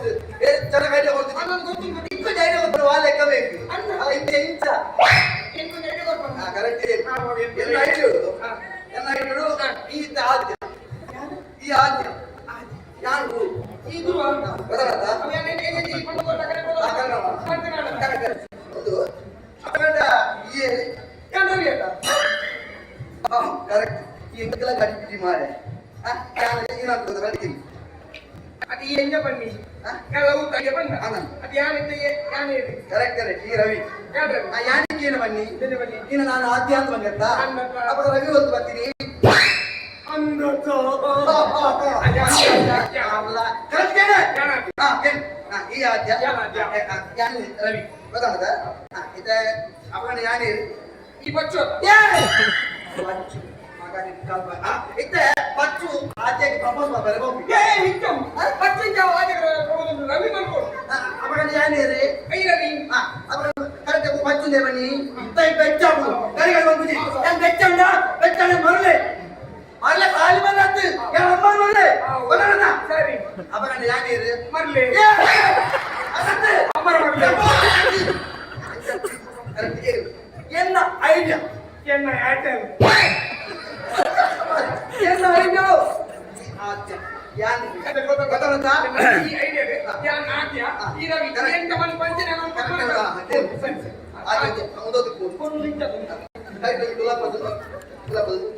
ಚೆನ್ನಾಗಿ ಐಡಿಯಾ ಕೊಡ್ತೀನಿ. ನನ್ನ ಗೊತ್ತುಂಟು. ಇಪ್ಪತ್ತು ಐಡಿಯಾ ಕೊಡ್ತಾರೆ, ಆ ಲೆಕ್ಕ ಬೇಕು. ಅಣ್ಣ. ಆ, ಇಂಚ ಇಂಚ. ಎಂಕೊಂದು ಐಡಿಯಾ ಕೊಡ್ಪಣ್ಣ. ಹಾ, ಕರೆಕ್ಟ್. ಹಾ, ನೋಡಿ, ಎಂತ ಎಲ್ಲ ಐಡಿಯಾ ಉಂಟು. ಹಾ. ಎಲ್ಲ ಐಡಿಯಾ ಈ ಆದ್ಯ, ಈ ಆದ್ಯ ಯಾರು? ಈ ಗುರು ಅಂತ. ಗೊತ್ತಾಗತ್ತಾ? ಅವ ಏನ್ ಏನ್ ಏನ್ ಈ ಪಂಡು ಕೊಟ್ಟ ಕಡೆ ಕೊಡು. ಆ, ಕನ್ನಡ. ಕನ್ನಡ. Correct, correct. ಒಂದು ಕನ್ನಡ ಈ ಯಾನ್ ರವಿ ಅಲ್ಲ. ಹಾ, ಕರೆಕ್ಟ್. ಈ ಎಂಕಲ ಕಡಿಪಿಟಿ ಮಾರೆ ಏನಾಗ್ತದೆ ಕಳಿತೀನಿ. ಅದು ಈ ಎಂಜ ಬನ್ನಿ. ಹಾ? ಎಲ್ಲ ಊಟ ಬಣ್ಣ. ಅಣ್ಣ. ಅದು ಯಾನ್ ಇದ್ದ ಯಾನ್ ಹೇಳಿ. ಕರೆಕ್ಟ್ ಕರೆಕ್ಟ್, ಈ ರವಿ. ಯಾನ್ ರವಿ. ಆ, ಯಾನಿಗೆ ಏನು ಬನ್ನಿ? ಎಲ್ಲಿ ಬನ್ನಿ? ಇನ್ನು ನಾನು ಆದ್ಯ ಅಂತ ಬಂದಿರ್ತಾ. ಅನ್ನಪ್ಪ. ಅವಾಗ ರವಿ ಒಂದು ಬರ್ತೀನಿ. ಅಂದದ್ದು. ಕರೆಕ್ಟ್ ಏನೇ? ಯಾನ್ ಆದ್ಯ? ಹಾ, ಏನ್? ಹಾ, ಈ ಆದ್ಯ. ಯಾನ್ ಆದ್ಯ? ಆ, ಯಾನ್ ರವಿ ಗೊತ್ತಾಗ್ತದ? ಹಾ, ಇತ್ತೆ ಅಪ್ಪನ ಯಾನಿ. ಈ ಬಚ್ಚು. ಏ! ಪಚ್ಚು ಮಗ ನಿನ್ ಕಾಲ್ ಆ, ಇತ್ತೆ ಪಚ್ಚು ಆದ್ಯಕ್ಕೆ ಪ್ರಪೋಸ್ ಮಾಡ್ತಾರೆ ಹೋಗಿ. ಏ ಹಿಂಚಂ. ಬಚ್ಚು ಇಂಚ ಆದ್ಯಗ್ರ ಪ್ರಬೋಧನ ರವಿ ಮನ್ಕೋಡು. ಅಪ್ಪನ ಯಾನಿ ರೀ. I Ravi. ಹಾ, ಅಪ್ಪನ ಕರೆಕ್ಟ್ ಪಚ್ಚು ಬನ್ನಿ. ಇತ್ತ ಬೆಚ್ಚಾಪು ಕರಿಗಳು ಬಂದ್ಬಿಡಿ. ಏನ್ ಬೆಚ್ಚಂಡ ಬೆಚ್ಚಂಡ ಮರಲೆ ಮರಲೆ ಖಾಲಿ ಬಂದತ್ತು. ಯಾನ್ ಅಮ್ಮ ಮರಲೆ ಗೊತ್ತಾಗ್ತದ? ಸರಿ. ಅಪ್ಪನ ಯಾನಿ ರೀ. ಮರ್ಲೆ. ಏ! ಅದತ್ತೆ. ಅಮ್ಮರ ಮರ್ಲೆ. ಎನ್ನ ಐಡಿಯಾ? ಎನ್ನ ಏರ್ಟೆಲ್. ಎನ್ನ ಐಡಿಯಾ? ಆದ್ಯ ಯಾನ್ ಗೊತ್ತಾಗ್ತದಾ? ಈ ಐಡಿಯಾ ಯಾನ್ ಆದ್ಯ ಈ ರವಿ ಎಂತ ಬಂದು ಪಂಚನೆ ನಾನು ಕರೆಕ್ಟ್. ಸರಿ ಸರಿ. ಆದ್ಯ ಒಂದೊಂದು ಕೂಡು. ಒಂದು ಇಂಚ ಒಂದು. ಕರೆಕ್ಟ್, ಗುಲಾಬ್ ಬದಲು ಗುಲಾಬ್ ಬದಲು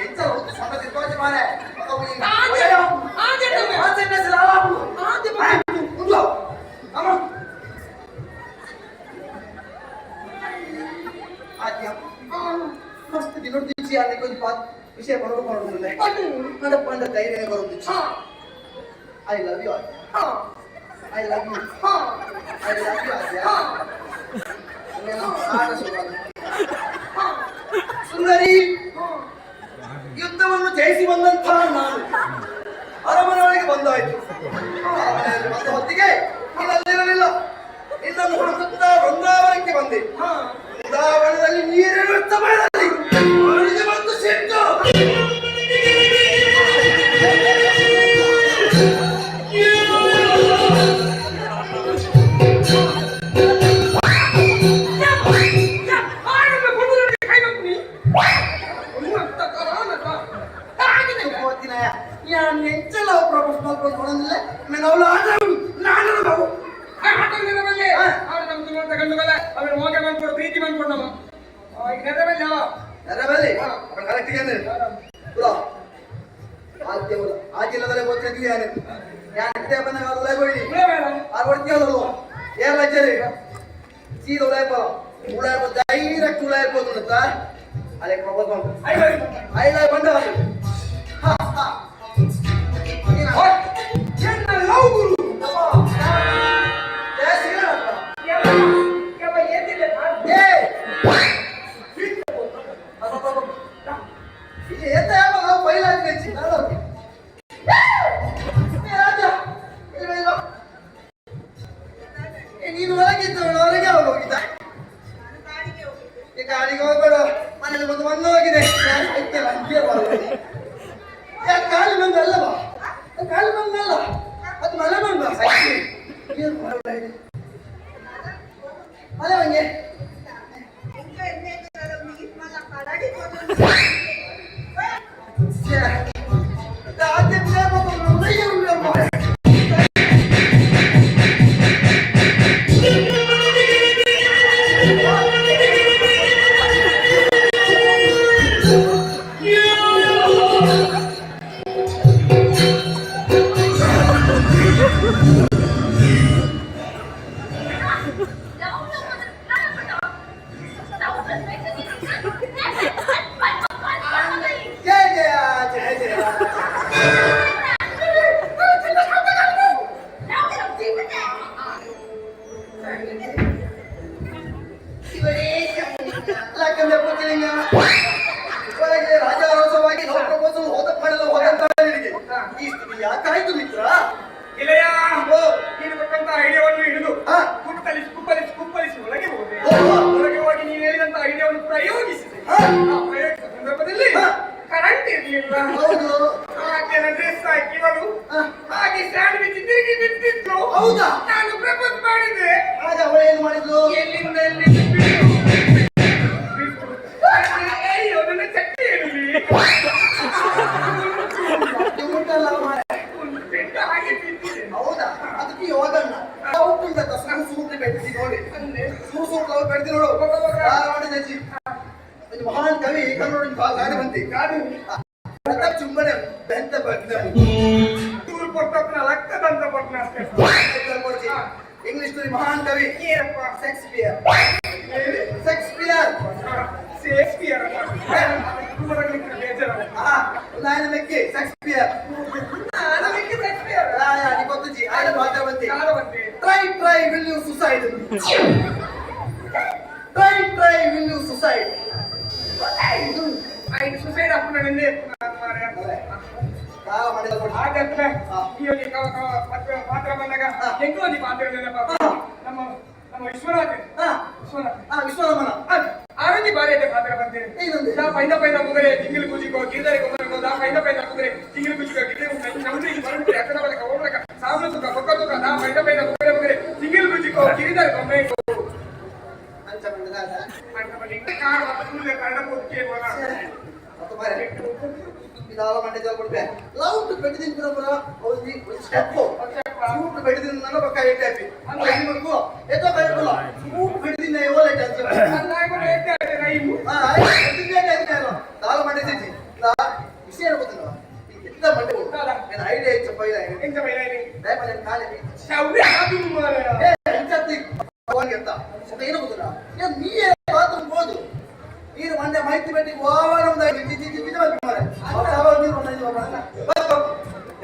ಎಂತ ಸ್ವಲ್ಪ ತಿಳ್ಕೊಳ್ಳಿ ಮಾರ್ರೆ. ಆದ್ಯ ಆದ್ಯ ತಮ್ಮೆ. ಆದ್ಯ ಬಂದು. ಉಂಟು. ಅಮ್ಮ. ಆದ್ಯ ಮಸ್ತ್ ದಿನೊಡ್ದು ಆನೆ ಕೊಂಚ ವಿಷಯ ಬರೋದು ಬರೋದಿಲ್ಲ. ಪಂಡ ಪಂಡ ಧೈರ್ಯ ಬರೋದು. ಹಾ. I love you Aadya. Ha. I love you. Ha. I love you ಆದ್ಯ. ಹಾ. ಇನ್ನೇನು ಆಟ ಶುರುವಾಗಿದೆ. ಸುಂದರಿ, ಯುದ್ಧವನ್ನು ಜಯಿಸಿ ಬಂದಂತಹ ನಾನು ಅರಮನೆಯೊಳಗೆ ಬಂದಾಯಿತು. ಅರಮನೆಯಲ್ಲಿ ಬಂದ ಹೊತ್ತಿಗೆ ನೀನಲ್ಲಿರಲಿಲ್ಲ. ನಿನ್ನನ್ನು ಹುಡುಕುತ್ತಾ ವೃಂದಾವನಕ್ಕೆ ಬಂದೆ. ಹಾ. ವೃಂದಾವನದಲ್ಲಿ ನೀರಿರುವ ಸಮಯದಲ್ಲಿ ಅವನಿಗೆ ಬಂದು ಸಿಟ್ಟು. ನಾನು ಎಂಚೆಲ್ಲ ಪ್ರಪೋಸ್ ಮಾಡ್ಕೊಂಡು ನೋಡೋದಿಲ್ಲ. ನಾನು ಅವಳು ಆಟ ನಾನು ಬಾಬು. ನೆರವಲ್ಲಿ ಕರೆಕ್ಟ್ ಉಲ ಆದ್ಯ ಉಲ ಆದ್ಯ ಇಲ್ಲದಲ್ಲೇ ಗೊತ್ತಿದ್ದೀವಿ. ಯಾರು ಯಾರು ಇದ್ದೇ ಬಂದಾಗ ಅದು ಉಲಾಯ್ ಹೋಗಿ ಆರು ಹೊಡ್ತೀವಲ್ಲ. ಏರ್ ಲಜ್ಜರಿ ಸೀದಾ ಉಲಾಯ್ ಬರೋ ಉಲಾಯ್ ಡೈರೆಕ್ಟ್ ಉಲಾಯ್ ಅಂತ ಅದೇ ಪ್ರಪೋಸ್ ಮಾಡ್ತು. ಐಲ ಬಂದ ಹಾ ಹಾ. ಎನ್ನ ಲವ್ ಗುರು. ಜಯ ಶ್ರೀರಾಮ. ಏ ಇಲ್ಲಿ ಎಂತ ಯಾವ ನಾವು ಫೈಲ್ ಆಗಿದೆ ನಾನು. ಏ ರಾಜ, ಇಲ್ಲಿ ಬಾ, ಇಲ್ಲಿ ಬಾ. ಏ, ನೀನು ಹೊರಗಿದ್ದು ಹೊರಗೆ ಯಾವಾಗ ಹೋಗಿದ್ದ? ನಾನು ಕಾಡಿಗೆ ಹೋಗಿದ್ದೆ. ಈ ಕಾಡಿಗೆ ಹೋಗ್ಬೇಡ. ಮನೇಲಿ ಬಂದು ಬಂದು ಹೋಗಿದೆ. ನಾನು ಸಾಯ್ತೇನೆ, ಹಂಗೆ ಬರೋದು. ಯಾಕೆ ಕಾಲಿ ಬಂದು ಅಲ್ಲ ಬಾ. ಅದು ಕಾಲಿ ಬಂದು ಅಲ್ಲ, ಅದು ಮಳೆ ಬಂದು ಸಾಯ್ತೀನಿ. ಏನು ಮಾಡೋದು ಹೇಳಿ? ಮಳೆ ಬಂಗೆ. ಎಂಕ ಎಣ್ಣೆ ಮೀಟ್ ಮಲ್ಲ ಕಡಾಡಿ ಹೋದ್ರು. ಛೇ. ಆದ್ಯ ಉದಯ ಉದಯ. ಜಯ ಜಯ ಜಯ ಜಯ. ಲಕ್ಕಂದೆ ಪುತ್ಲಿಂಗ ಒಳಗೆ ರಾಜಾರೋಷವಾಗಿ ಲವ್ ಪ್ರಪೋಸಲ್ ಹೋದ ಮಾಡಲು ಹೋದಂತ ನಿನಗೆ ಈ ಸ್ಥಿತಿ ಯಾಕಾಯ್ತು ಮಿತ್ರ? ಇಲೆಯ. ಓ. ನೀನು ಕೊಟ್ಟಂತ ಐಡಿಯಾವನ್ನು ಹಿಡಿದು ಹಾ. ಕುಪ್ಪಳಿಸಿ ಕುಪ್ಪಳಿಸಿ ಕುಪ್ಪಳಿಸಿ ಒಳಗೆ ಹೋದೆ. ಓ. ಒಳಗೆ ಹೋಗಿ ನೀನು ಹೇಳಿದಂತ ಐಡಿಯಾವನ್ನು ಪ್ರಯೋಗಿಸಿದೆ. ಹಾ. ಆ ಪ್ರಯೋಗಿಸಿದ ಸಂದರ್ಭದಲ್ಲಿ ಇಲ್ಲ. ಹೌದು. ಆಕೆನ ಡ್ರೆಸ್ ಹಾಕಿ ಇವಳು ಹಾಗೆ ಸ್ಯಾಂಡ್ವಿಚ್ ತಿರುಗಿ ಬಿದ್ದಿತ್ತು. ಹೌದಾ? ನಾನು ಪ್ರಪೋಸ್ ಮಾಡಿದೆ. ಆಗ ಅವಳು ಏನ್ ಮಾಡಿದ್ಲು? ಎಲ್ಲಿಂದ ಎಲ್ಲಿಂದ ಬಿದ್ದು ಬಿದ್ದು. ಅಯ್ಯೋ, ನನ್ನ ಚಟ್ಟಿ ಎಲ್ಲಿ? ಉಂಟಲ್ಲ ಮಾರ್ರೆ. ಒಂದು ಪೆಟ್ಟು ಹಾಗೆ ಬಿದ್ದಿದೆ. ಹೌದಾ? ಅದಕ್ಕೆ ಯೋಗಣ್ಣ ಉಂಟು ಸೂರು ಸೂರು ಬೆಳೆಸಿ ನೋಡಿ, ಸೂರು ಸೂರು ನಾವು ಬೆಳೆದಿ ನೋಡು. ಧಾರವಾಡ ಜಿ ಒಂದು ಮಹಾನ್ ಕವಿ ಕನ್ನಡ ಗಾದೆ ಬಂತಿ ಗಾದೆ ಚುಂಬನೆ ಬೆಂತ ಬಗ್ನ. ತೂರು ಪೊಟ್ಟಪ್ಪನ ಲಕ್ಕದಂತ ಪೊಟ್ಟನ ಅಷ್ಟೇ. ಇಂಗ್ಲಿಷ್ ಮಹಾನ್ ಕವಿ. ಏನಪ್ಪ? Shakespeare, Shakespeare. ಶೇಕ್ಸ್ಪಿಯರ್ ಬೇಜಾರ. ಆ ನಾನು ಮೆಕ್ಕಿ ಶೇಕ್ಸ್ಪಿಯರ್. ನಾನು ಶೇಕ್ಸ್ಪಿಯರ್. ಗೊತ್ತುಜಿ ಆಯ್ತು ಮಾತ್ರ ಬಂತಿ. ಕಾಲ ಬಂತೆ. Try try will you suicide, try try will you suicide. ಐದು ಸುಸೈಡ್ ಅಪ್ಪನ ನಿನ್ನೆ ಮಾರ್ರೆ. ಕಾಲ ಮಾಡಿದ ಕೊಡಿ. ಹಾಗಾದ್ರೆ ಈ ಒಂದು ಪಾತ್ರ ಬಂದಾಗ ಹೆಂಗೋ ಒಂದು ಪಾತ್ರ ನೆನಪ. ನಮ್ಮ ನಮ್ಮ ವಿಶ್ವನಾಥ್. ವಿಶ್ವನಾಥ್. ವಿಶ್ವನಮನ. ಆರೋಗ್ಯ ಬಾರಿ ಐತೆ ಪಾತ್ರ ಬಂತೇನೆ. ಏನಂದೆ? ದಾ ಪೈಂದ ಪೈಂದ ಮುಗರೆ ತಿಂಗಿಲ್ ಕುಜಿಕೋ ಗಿರಿದಾರಿ ಕೊಮ್ಮರಕೋ, ದಾ ಪೈಂದ ಪೈಂದ ಮುಗರೆ ತಿಂಗಿಲ್ ಕುಜಿಕೋ ಗಿರಿದಾರಿ ನಮ್ದು ಬರಂಟು ಅಕ್ಕನ ಬಲಕ ಓಮಲಕ ಸಾಮಲು ತುಕ ಬೊಕ್ಕ ತುಕ, ದಾ ಪೈಂದ ಪೈಂದ ಮುಗರೆ ಮುಗರೆ ತಿಂಗಿಲ್ ಕುಜಿಕೋ ಗಿರಿದಾರಿ ಕೊಮ್ಮೆ. ಅಂಚ ಬಂದದ. ಅಂತ ಬನ್ನಿ ಕಾರ ಕೂಲೆ ಕನ್ನಡ ಕೊಕ್ಕೆ ಮಗ. ಅದು ಬಾರೆ ಇದಾವ ಮಂಡ್ಯ ಕೊಡ್ಬೆ ಲವ್ ಟು ಬೆಟ್ಟಿದಿನ ಪುರ ಒಂದು ಸ್ಟೆಪ್ ಸೂಟ್ ಬೆಟ್ಟಿದಿನ ನನ್ನ ಪಕ್ಕ ಏಟ್ ಹ್ಯಾಪಿ ಅಂದ್ರೆ ಏನು ಮಾಡ್ಕೋ ಏತೋ ಕೈಕೊಲ್ಲ ಸೂಟ್ ಬೆಟ್ಟಿದಿನ ಏವೋ ಲೇಟ್ ಅಂತ. ಹಾ ಆಯ್ತು, ದಾಲ ಮಂಡ್ಯ ಜಿ ದಾ ವಿಷಯ ಗೊತ್ತಿಲ್ಲ ಎಂತ ಮಂಡ್ಯ. నేను ಐಡಿಯಾ ಇచ్చ ಪೈಲ. ಎಂತ ಮೈಲಾನಿ? ದಯಮಾಡಿ ಕಾಲೇ. ಶೌರ್ಯ ಅದು ಮಾರಾಯ. ಏ ಎಂಚತ್ತಿ ಭಗವಾನ್ಗೆ ಅಂತ ఒక ಏನು ಗೊತ್ತಿಲ್ಲ ಏ ನೀಯೇ ಬಾತ್ರೂಮ್ ಹೋದು ನೀರು ಮೊನ್ನೆ ಮಾಹಿತಿ ಬೆಟ್ಟಿ ವಾರ ಒಂದು ಜಿ ಜಿ ಜಿ ಜಿ ಮಾರೆ ಅವ ನೀರು ಮೊನ್ನೆ ಇದು ಬಾ ಬಾ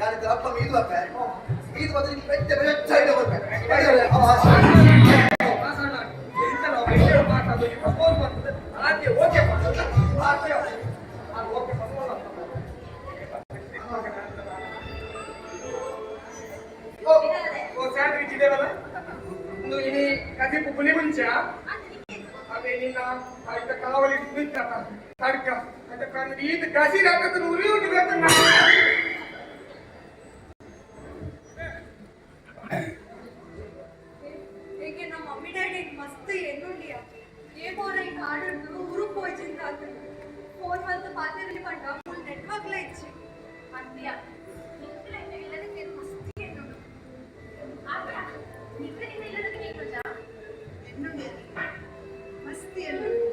ಯಾರಿದ್ದ ಅಪ್ಪ ಮೀದು ಅಪ್ಪ ಮೀದು ಬಂದ್ರೆ ಬೆಟ್ಟ ಬೆಟ್ಟ ಸೈಡ್ ಬರ್ಬೇಕು ಅವ. ವಾಸಣ್ಣ, ಎಂತ ನಾವು ಐಡಿಯಾ ಮಾತಾಡೋದು, ಈ ಪ್ರಪೋಸ್ ಮಾಡ್ತದೆ. ಆಕೆ ಓಕೆ ಮಾಡೋದು. ಆಕೆ ಅದು ಓಕೆ ಪ್ರಪೋಸ್ ಆಗ್ತದೆ. ಓ, ಓ, ಸ್ಯಾಂಡ್ವಿಚ್ ಇದೆಯಲ್ಲ? ಒಂದು ಇನಿ ಕದಿಪು ಪುಲಿ ಮುಂಚ ಅದೇ ನಿನ್ನ ಆಯ್ತ ಕಾವಲಿ ನಿಂತ ತಡ್ಕ ಅಂತ ಕಣ್ಣು ಈತ ಕಸಿ ಹಾಕದ ಉರಿ ಉಂಟು ಗೊತ್ತ. ಏಕೆ ನಮ್ಮ ಮಮ್ಮಿ ಡ್ಯಾಡಿ ಮಸ್ತ್ ಎನ್ನುಂಡಿಯ ಏಮೋರ ಈ ಕಾಡುಂಡು ಉರುಪು ಹೋಯ್ಚಿಂದ ಫೋನ್ ಬಂತು ಪಾತೆರಲ್ಲಿ ಪಂಡ ಫುಲ್ ನೆಟ್ವರ್ಕ್ಲ ಇಚ್ಚಿ. ಅತ್ಯ ನಿಕ್ಕಲ ಇಲ್ಲದಕ್ಕೆ ಮಸ್ತಿ ಎನ್ನುಡು ಆಗ ನಿಕ್ಕ ನಿನ್ನ ಇಲ್ಲದಕ್ಕೆ ನೀನು. ಎನ್ನುಂಡಿ ಮಸ್ತ್ ಎನ್ನುಂಡು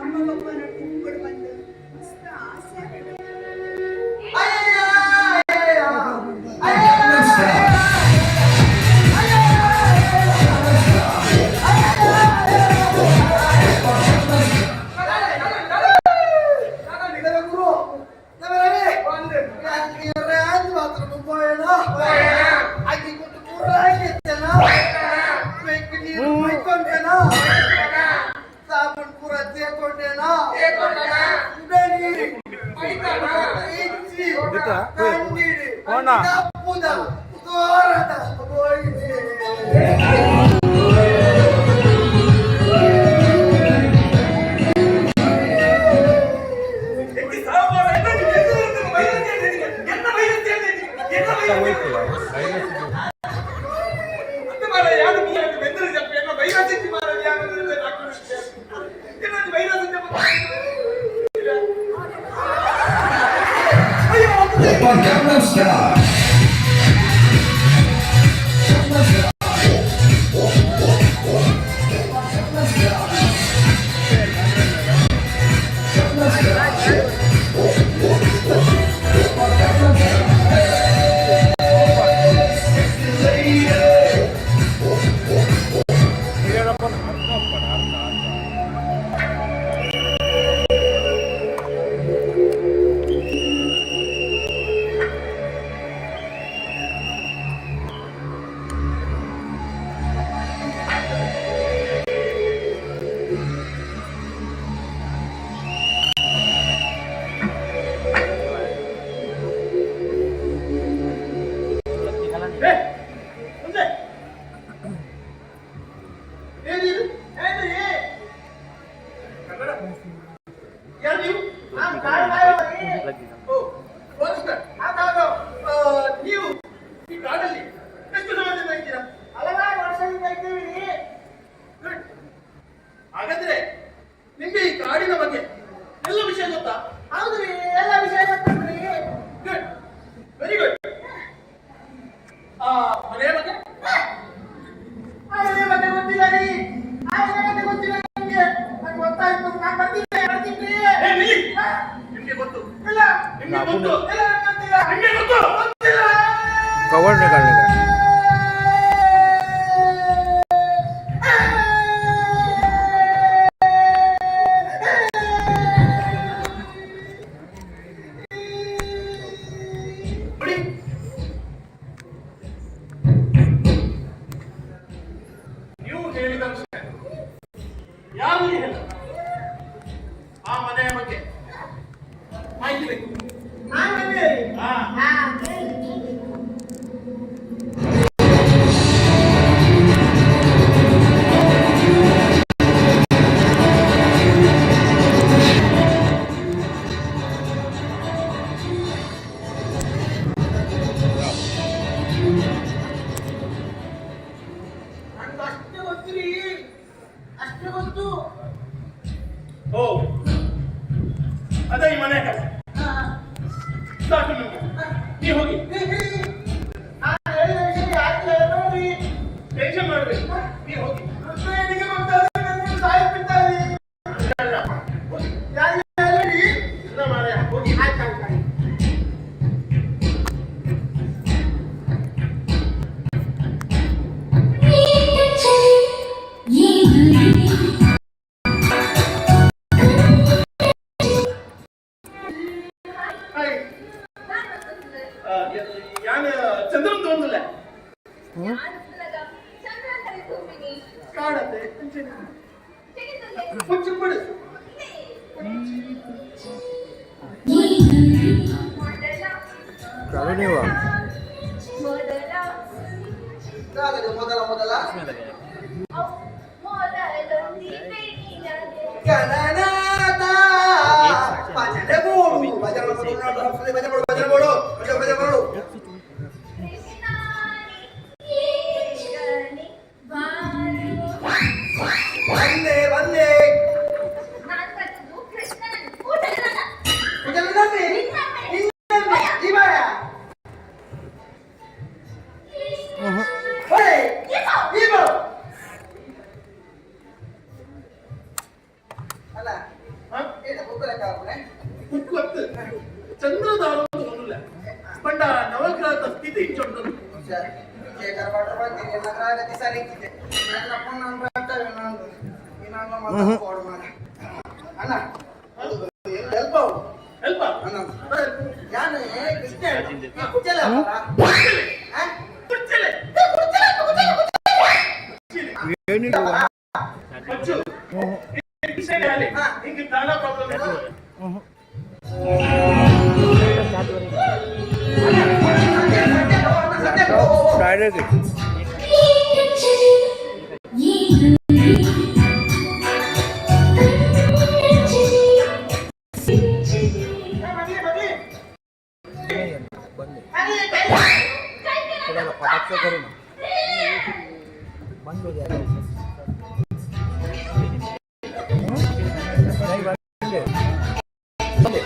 ಅಮ್ಮ ಪಪ್ಪ ನಟ್ಟು ಉಪ್ಪಡು ಬಂದು ಮಸ್ತ್ ಆಸೆ ಆಗ್ತದೆ. ಅಯ್ಯಯ್ಯ ಅಯ್ಯಯ್ಯ ಅಯ್ಯಯ್ಯ. ನಮ್ಮ ಗುರು ನಮ್ಮ ರವಿ. ಒಂದು. ರಾಜ್ ಮಾತ್ರ ಹೋಯಣ ಅಕ್ಕಿ ಕೊಟ್ಟು ಪೂರ ಆಗಿತ್ತೇನ ಬೆಕ್ಕು ನೀರು ಮೈಕೊಂಡೇನ ಸಾಬೂನ್ ಪೂರ ತೇಕೊಂಡೇನ ನೀರು ಇಚ್ಚಿ ಕಣ್ಣೀಡಿ ತಪ್ಪುದ ತೋರದ ಹೋಗಿದೆ. ಎತ್ತಿ ಸಾವು ಮಾಡ, ಎನ್ನ ಬೈರತಿ ಎನ್ನ ಬೈರತಿ ಎನ್ನ ಬೈರತಿ. ಅಂತ ಮಾರ ಯಾರು ನೀನು ಬೆಂದರು ಜಪ್ಪ ಎಲ್ಲ ಬೈರಾಜಿ ಮಾರ ಯಾರು ಇನ್ನೊಂದು ಬೈರಾಜಿ ಜಪ್ಪ. ಅಯ್ಯೋ. Gangnam Style. कापून कवर निकालने का. ನೀವು ಹೇಳಿದ ವಿಷಯ ಯಾರು ಹೇಳ ಆ ಮನೆಯ ಬಗ್ಗೆ ಮಾಹಿತಿ ಬೇಕು. ಹಾ. ನಂಗೆ ಅಷ್ಟೇ ಗೊತ್ತಿರಿ, ಅಷ್ಟೇ ಗೊತ್ತು. ಓ, ಅದೇ ಈ ಮನೆ ಕಡೆ. ಸಾಕು ನಿಮ್ಗೆ, ನೀವು ಹೋಗಿ. ನಾನು ಹೇಳಿದ ವಿಷಯ ಯಾಕೆ ಹೇಳ್ಬೇಡ್ರಿ. ಟೆನ್ಷನ್ ಮಾಡಬೇಕು, ನೀವು ಹೋಗಿ. ರುದ್ರನಿಗೆ ಗೊತ್ತಾದ್ರೆ ನನ್ನ ಸಾಯ್ಬಿಡ್ತಾರೆ. ಇಲ್ಲ, ಹೋಗಿ. ಯಾರಿಗೆ ಹೇಳಿ? ಇಲ್ಲ ಮಾರಾಯ, ಹೋಗಿ. ಆಯ್ತು ಆಯ್ತು ಆಯ್ತು. ಹಾಯ್. ನಾನು ಮತ್ತೊಂದು. ಯಾನ್ ಚಂದ್ರನ್ ತಗೊಂಡಿಲ್ಲ. ನಾನು ಚಂದ್ರನ ತುಂಬಿನಿ. ಕಾಣತ್ತೆ. ತೆಗೆದುಲ್ಲೆ. ಮುಚ್ಚು ಬಿಡು. ಮೊದಲ चालू नहीं हुआ. ಮೊದಲ ಯಾವ್ದು ಮೊದಲ ಮೊದಲ? ಅವ್ ಮೊದಲೊಂದಿ ಬೆಣ್ಣಿನಗೆ. ಗಣನಾಥ ಭಜನೆ ಬೋಡು, ಭಜನೆ ಬೋಡು, ಭಜನೆ ಬೋಡು, ಭಜನೆ ಬೋಡು, ಭಜನೆ ಬೋಡು. ಕೃಷ್ಣಾನಿ ಈಗನಿ ಬಾರು. ಬಂದೆ ಬಂದೆ. ನಾನು ಕರೆದದ್ದು ಕೃಷ್ಣನನ್ನು, ಕೂಟಲನಲ್ಲ. ಕುಜಲನನ್ನೇ? ನಿನ್ನನ್ನೇ. ನಿನ್ನನ್ನೇ? ಈ ಬಾಯ. ಕೃಷ್ಣ. ಹೊಳೆ. ಇಗೋ. ಈ ಬಾ. ಅಲ್ಲ. ಹಾ? ಏನ ಬುಕ್ ಲೆಕ್ಕ ಹಾಕುನೆ? ಗೊತ್ತು, ಚಂದ್ರದಾರ ತಗೊಂಡಿಲ್ಲ ಪಂಡ ನವಗ್ರಹದ ಸ್ಥಿತಿ ಇಂಚೊಂಡು. ಅಣ್ಣ, ಹೆಲ್ಪ್ ಅವು. ಹೆಲ್ಪ. ಅಣ್ಣ, ಯಾನು ಕೃಷ್ಣ ಕುಚಲ. ಕುಚ್ಚಲೆ. ये नहीं हुआ. ಮಚ್ಚು ಹಿಂಗೆ ದಾನ ಪ್ರಾಬ್ಲಮ್. डायरेक्ट. बंद है. थोड़ा फटाक से करो ना, बंद हो जाएगा. नहीं, बंद है, बंद है.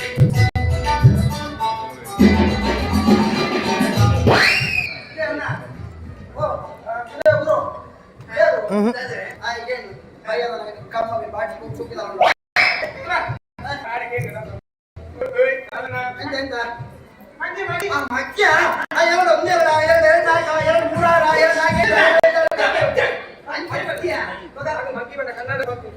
ಎರಡು ಒಂದೇ ಎರಡು ಎರಡು ನಾಲ್ಕು ಎರಡು ಮೂರು ಆರು ಎರಡು ನಾಲ್ಕು ಐದು, ಐದು, ಆರು, ಮಕ್ಕಿ ಬೇಡ, ಕನ್ನಡ ಗೊತ್ತು.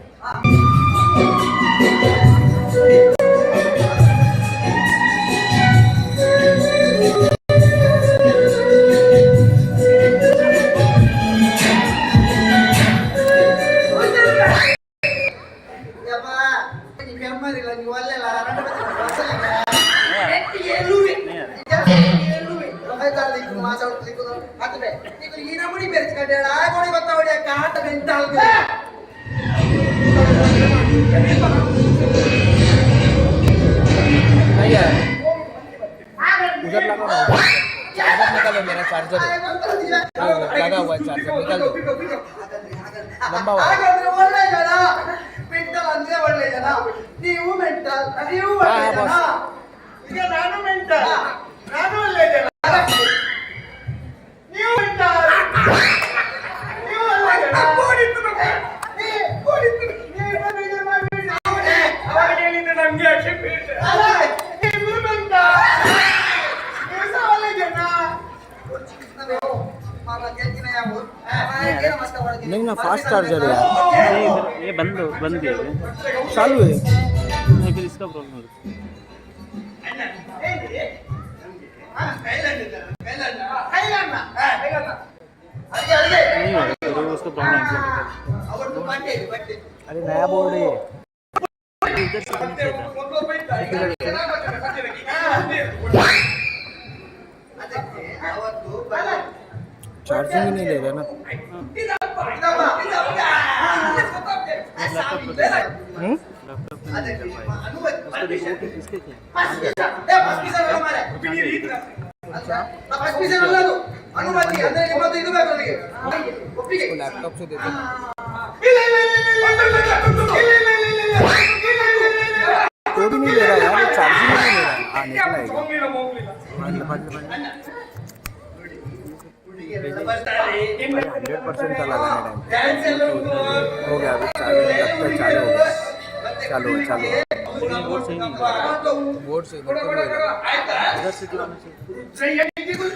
ಯಪ್ಪ, ನೀ ಬೆಮ್ಮರಿಲ್ಲ, ನೀವು ಅಲ್ಲೆಲ್ಲ ಏಳುವೆ ಏಳುವೆ ಈ ನಮೂನಿ ಬೆರೆಸ್ಕೊಂಡೇಳ ಕೊಡಿ ಗೊತ್ತಾ ಹೊಡಿಯ ಕಾಟ ಮೆಂಟಾಲ್. नहीं है. उधर लगा ना, चार्जर निकालो. मेरा चार्जर है, लगा हुआ है, चार्जर निकाल दो. ಲಂಬ ವಾರ. ಹಾಗಾದ್ರೆ ಒಳ್ಳೆ ಜನ, ಮೆಂಟಲ್ ಅಂದ್ರೆ ಒಳ್ಳೆ ಜನ. ನೀವು ಮೆಂಟಲ್, ನೀವು ಒಳ್ಳೆ ಹಾ, ಜನ. ಈಗ ನಾನು ಮೆಂಟಲ್, ನಾನು ಒಳ್ಳೆ ಜನ. ನೀವು ಮೆಂಟಲ್, ನೀವು ಒಳ್ಳೆ ಜನ. ಅವಾಗ ಹೇಳಿದ್ದು ನಮ್ಗೆ ಆಕ್ಷೇಪ. ಅಲ್ಲ. ಇಬ್ರು ಮೆಂಟಲ್. फास्ट चार्जर है यार। नहीं, इधर ये बंद बंद है। चालू है। नहीं, फिर इसका प्रॉब्लम है। नहीं होगा फिर वो उसका प्रॉब्लम है। अरे, नया बोर्ड है ये। इधर से नहीं चाहिए था। चार्जिंग ही नहीं ले रहा ना। लैपटॉप पे हम्म? लैपटॉप पे नहीं चल पाएगा उसको। देखो कि इसके क्या ಅನುಮತಿ ಅಂದ್ರೆ ನಿಮ್ಮದು ಇದು ಬೇಕು ನನಗೆ ಒಪ್ಪಿಗೆ. इसको लैपटॉप से देते हैं। तो भी नहीं ले रहा यार, ये चार्जिंग ही नहीं ले रहा। हाँ, निकला है। ಹೋಗ್ಲಿಲ್ಲ ಹೋಗ್ಲಿಲ್ಲ. 100% था लगाने टाइम। ಡ್ಯಾನ್ಸ್ ಎಲ್ಲ ಉಂಟು. हो गया अभी चार्जिंग लगता है। चालू हो गया, चालू है, चालू है। बोर्ड सही नहीं है। बोर्ड से बिल्कुल नहीं लगा। इधर से दिखाना चाहिए।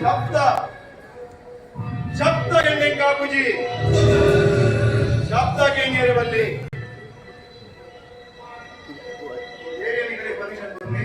ಶಬ್ದ ಶಬ್ದ ಗೆಂಡೆಂಗಾಪುಜಿ ಶಬ್ದ ಗೆಂಗೇರೆ ಬಲ್ಲಿ ಏರಿಯಾ ಪರ್ಮಿಷನ್ ಕೊಡ್ಲಿ.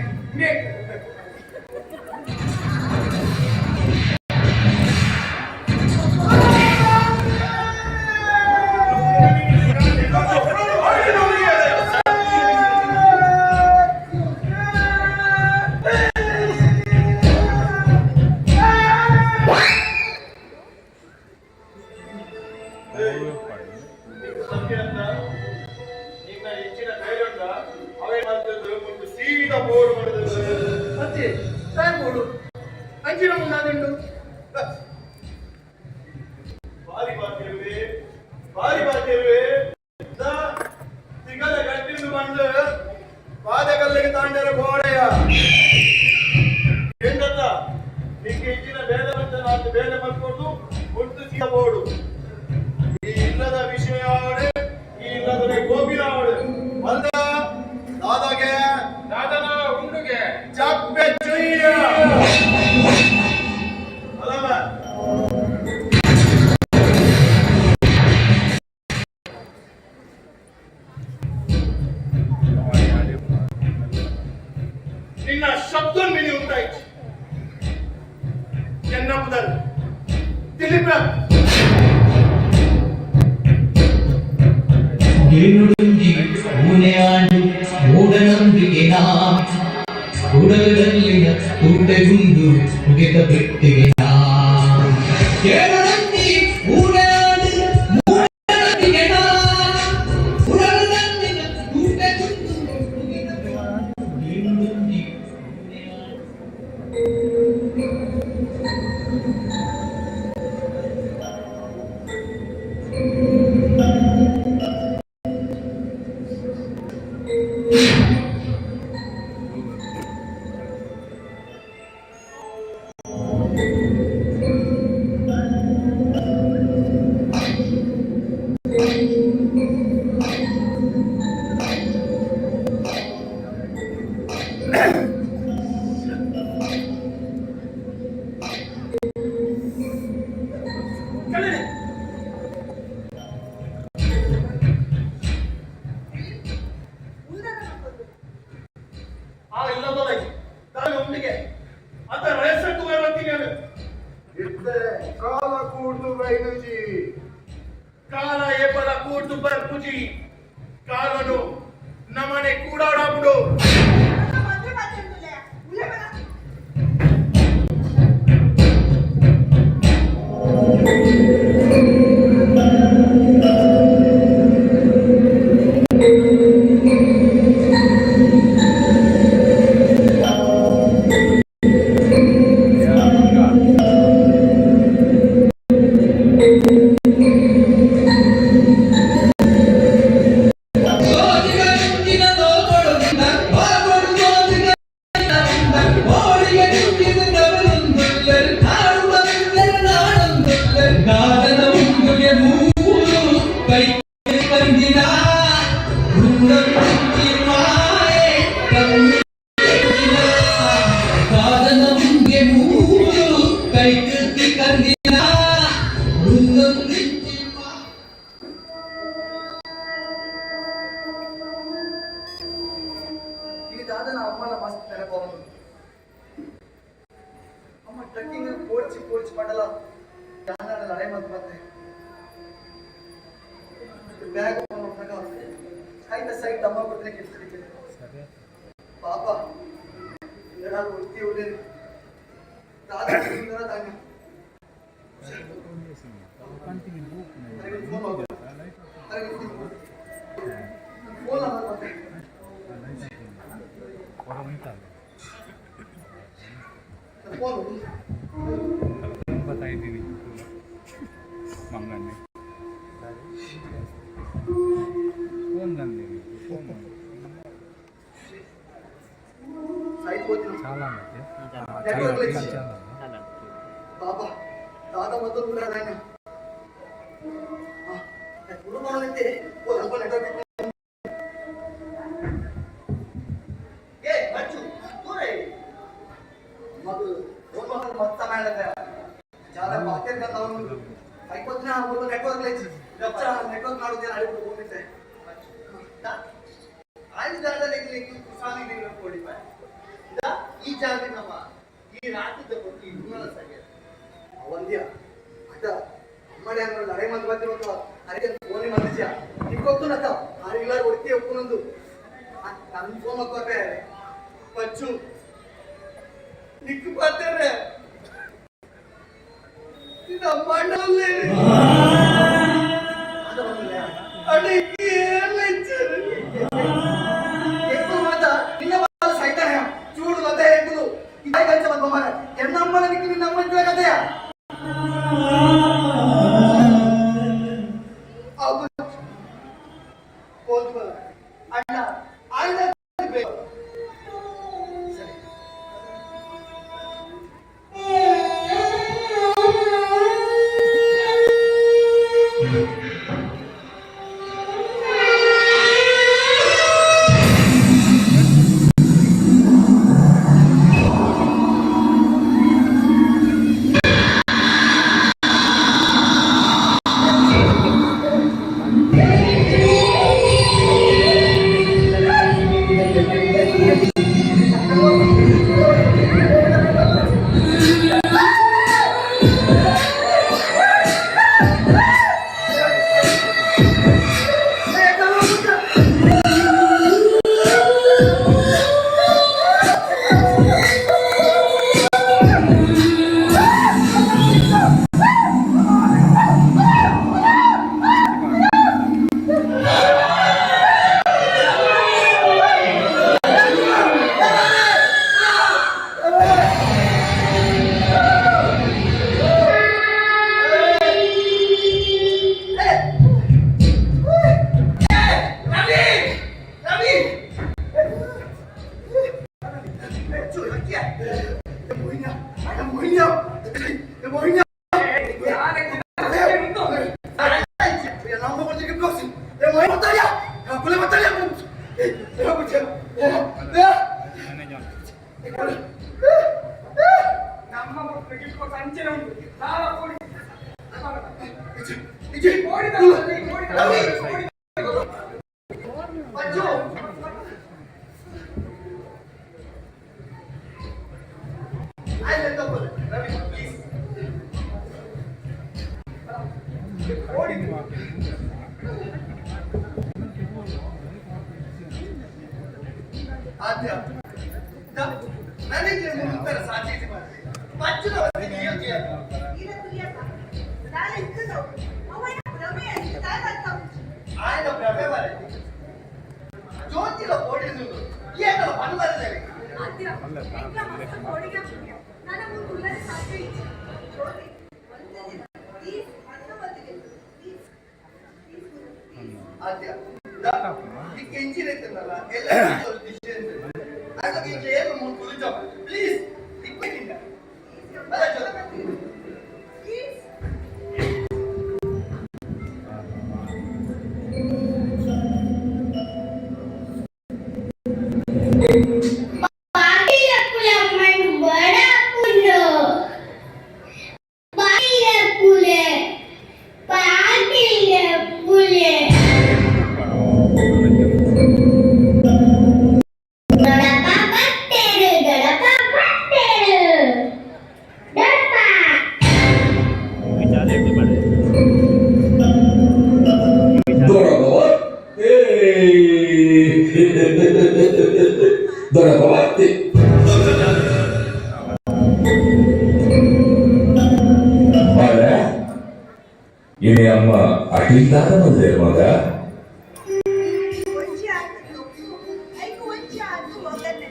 ಪುದರ್ ದಿಲೀಪ್. ಏನುಡುಂಜಿ ಊನೆಯಾಂಡು ಮೂಢನಂಬಿಕೆ ನಾ ಉಡಲಲ್ಲಿನ ತೂಟೆಗುಂದು ಪುಗೆತ ಪೆಟ್ಟಿಗೆ ನಾ ಏನುಡುಂಜಿ ಊನೆಯಾಂಡು ಮೂಢನಂಬಿಕೆ ನಾ ಉಡಲಲ್ಲಿನ ತೂಟೆಗುಂದು ಪುಗೆತ ಏನುಡುಂಜಿ ಊನೆಯಾಂಡು. ಆ ಇಲ್ಲದೊಳಗೆ ನಾನು ಒಮ್ಮಿಗೆ ಅದ ರಹಸ್ಯಕ್ಕೂ ಬರ್ತೀನಿ ನಾನು. ಇತ್ತೆ ಕಾಲ ಕೂಡ್ದು ಬೈನುಜಿ. ಕಾಲ ಏಪಲ ಕೂಡ್ದು ಬರ್ಪುಜಿ. ಕಾಲನು ನಮನೆ ಕೂಡಾಡಬಿಡು. ಮದುವೆ ಮಾತಾಡ್ತಿಲ್ಲ ಉಲೆ ಬರ. ಸೋಜಿಗಂಜಿನ ತೋಕೊಡುತ್ತ ಬಾಗೊಡು ಸೋಜಿಗಂಜಿನ ಓಡಿಗೆ ನಿಂತಿದ ಕವಲೊಂದುಲ್ಲರು ಕಾಡು ಬಂದರ ನಾಡೊಂದುಲ್ಲರು ಗಾದನ ಮುಂದುಗೆ ಮೂರು ಕೈ ಕಂದಿನ ಮಾಯೆ ಗಾದನ ಮುಂದೆ ಮೂರು ಕೈ ಕಂದಿನ ಈ ದಾದನ ಅಮ್ಮನ ಮಸ್ತ್ ನೆನಪವನು. ಅಮ್ಮ ಟ್ರೆಕ್ಕಿಂಗ್ ಪೋಡ್ಚಿ ಪೋಡ್ಚಿ ಪಡಲ ಯಾನ ಲಡೈ ಮತ್ತೆ ಮತ್ತೆ ಬ್ಯಾಗ್ ನೋಡಿದಾಗ ಐತ ಸೈಡ್ ಅಮ್ಮ ಕೊಟ್ಟರೆ ಕೆಲ್ಸಕ್ಕೆ. ಪಾಪ ಎರಡು ಒತ್ತಿ ಉಳ್ಳೇರಿ ದಾದ ದಾಂಗ ಫೋನ್ ಫೋನ್ ಮತ್ತೆ ಫೋನ್. बताई दी मंगन ने फोन धंधे फोन. ಸೈಟ್ ಹೋಗ್ತೀನಿ. చాలా. ನೆಟ್ವರ್ಕ್ ಪಾಪ ದಾದ ಮತ್ತು ಕೂಡ ದಾಂಗ ಗುರು ಓ ನೆಟ್ವರ್ಕ್. ಏ ಮಚ್ಚು ದೂರ ಇರಿ. ಮಗು ಫೋನ್ ಮಕ್ಕಳು ಮತ್ತ ಮಾಡದ ಜಾದ ಪಾತೆರ್ ಅವನು ಐಕೊತ್ತಿನ ಒಂದು ನೆಟ್ವರ್ಕ್ ಲೈಚ್ ನೆಟ್ವರ್ಕ್ ಮಾಡುದೇ ಅಡಿಬಿಟ್ಟು ಹೋಗಿದ್ದೆ. ಆಯುಧಾರದಲ್ಲಿ ಕುಸಾಲಿ ಕೊಡಿ ಈ ಜಾಗ ನಮ್ಮ ಈ ರಾತ್ರಿದ ಕೊಟ್ಟು ಈ ಗುಣಲ ಸರಿಯ. ಒಂದ್ಯ ಅದ ಅಮ್ಮಡೆ ಅಂದ್ರೆ ಲಡೈ ಮಂದಿ ಬಂದಿರೋದು ಅದಕ್ಕೆ ಫೋನ್ ಮಂದಿಜ ನಿಕ್ಕೊತ್ತುನತ್ತ ಆರಿಲ್ಲ ಒತ್ತಿ ಒಪ್ಪುನೊಂದು ನನ್ನ ಫೋನ್ ಮಕ್ಕಳೇ. ಮಚ್ಚು ನಿಕ್ಕು ಪಾತಾರೆ ಇದು ಅಮ್ಮಣ್ಣಲ್ಲೇ ಅಡಿಗೆ ಎಲ್ಲ ಇಚ್ಚಾరు. ఎక్కువ మాట నిన్న వాళ్ళ సైతానే చూడు మధ్య ఎక్కులు ఇదే కంచ బొమ్మ ఎన్నమ్మల నీకు నిన్న అమ్మ కదయా. ಅಣ್ಣ ಆಯ್ದ ಬೇಕು. ಸರಿ. ರವಿ ರವಿ ನಮ್ಮ ಮಕ್ಕಳಿಗೆ ಸಂಚನೆ ಉಂಟು ಸಾಲ ಕೊಡಿ ಕೋಡಿ ಕೋಡಿ. ಮಂಜು ಆಯ್ತು ರವಿ ಪ್ಲೀಸ್. ಕೋಡಿ. ಆದ್ಯ ನನಗೆ ಮುಂತರ ಸಾಧ್ಯತೆ ಮಾಡಿ ಪಚ್ಚನ ಈರ ತುಲಿಯಕ್ಕ ದಾಲ ಇತ್ತದವು ಅವನ ಭ್ರಮೆ ದಾಲ. ఆయన ಭ್ರಮೆ ಬರಲಿ ಜ್ಯೋತಿಲ ಪೋಡಿಸುದು ಏಕಲ ಪನ್ ಬರದೆ. ಆದ್ಯ, ಎಂಕ್ಲ ಮಸ್ತ್ ಕೋಡಿಗೆ ಆಪುಂಡು. ನನ ಮುಂದೆ ಉಲ್ಲರೆ ಸಾಧ್ಯ ಇಜ್ಜಿ. ಜ್ಯೋತಿ, ಒಂದೇ ದಿನ ಪ್ಲೀಸ್, ಅನ್ನ ಬದಿಗೆ ಪ್ಲೀಸ್ ಪ್ಲೀಸ್ ಪ್ಲೀಸ್. ಆದ್ಯ ಇಕ್ಕ ಇಂಜಿನ್ ಐತನಲ್ಲ ಎಲ್ಲ ಅದಕ್ಕೆ ಇಂಚ ಏನು ಮುಂದೆ ಕುಲಿಜ ಪ್ಲೀಸ್ ಇಕ್ಕಿಲ್ಲ ಬಲ ಜ್ಯೋತಿ. ಪ್ಲೀಸ್. ದೊಡಪವತ್ತೆ. ಬಾಳೆ, ಇನಿ ಅಮ್ಮ ಅಟಿಲ್ದಾದ ಬಂದೆ ಮಗ. ಒಂಜಿ ಆತು ಐಕ್ ಒಂಜಿ ಆತು ಮಗನೆ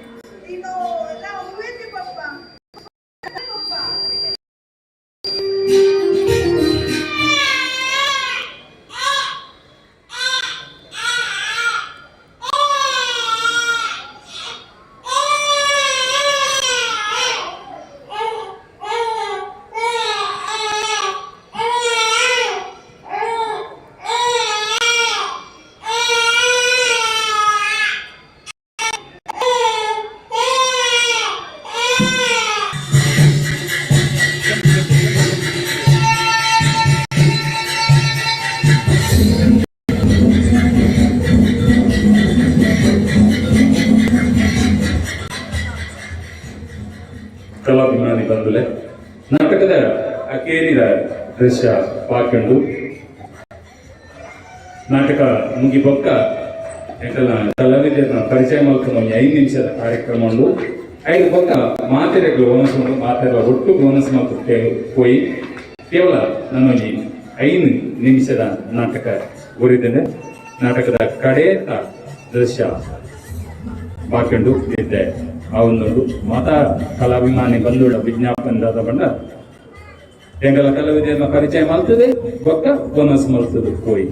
ನೀನು ಎಲ್ಲ ಹೂವೇತಿ ಪಪ್ಪ ಪಪ್ಪ. ಕಲಾಭಿಮಾನಿ ಬಂಧುಲೆ, ನಾಟಕದ ಅಕೇರಿದ ದೃಶ್ಯ ಪಾಕಂಡು. ನಾಟಕ ಮುಗಿಬೊಕ್ಕ ಎಂಕಲ್ನ ಕಲಾವಿದರನ್ನ ಪರಿಚಯ ಮಲ್ಪುನ ಒಂಜಿ 5 ನಿಮಿಷದ ಕಾರ್ಯಕ್ರಮ ಉಂಡು. ಐದು ಬೊಕ್ಕ ಮಾತೆರೆಗ್ಲು ಓನಸ್ ಉಂಡು. ಮಾತೆರೆಲ ಒಟ್ಟು ಬೋನಸ್ ಮಲ್ತು ಪೋಯಿ. ಕೇವಲ ನನ್ನೊಂಜಿ 5 ನಿಮಿಷದ ನಾಟಕ ಒರಿದ್ದೇನೆ. ನಾಟಕದ ಕಡೆಯ ದೃಶ್ಯ ಬಾಕಂಡು ಇದ್ದೆ. ಆ ಒಂದು ಮಾತಾ ಕಲಾಭಿಮಾನಿ ಬಂಧುಗಳ ವಿಜ್ಞಾಪನೆ ದಾದ ಬಂಡ, ಎಂಗಲ ಕಲಾವಿದರನ್ನ ಪರಿಚಯ ಮಲ್ತದೆ ಬೊಕ್ಕ ಬೋನಸ್ ಮಲ್ತದೆ ಪೋಯಿ.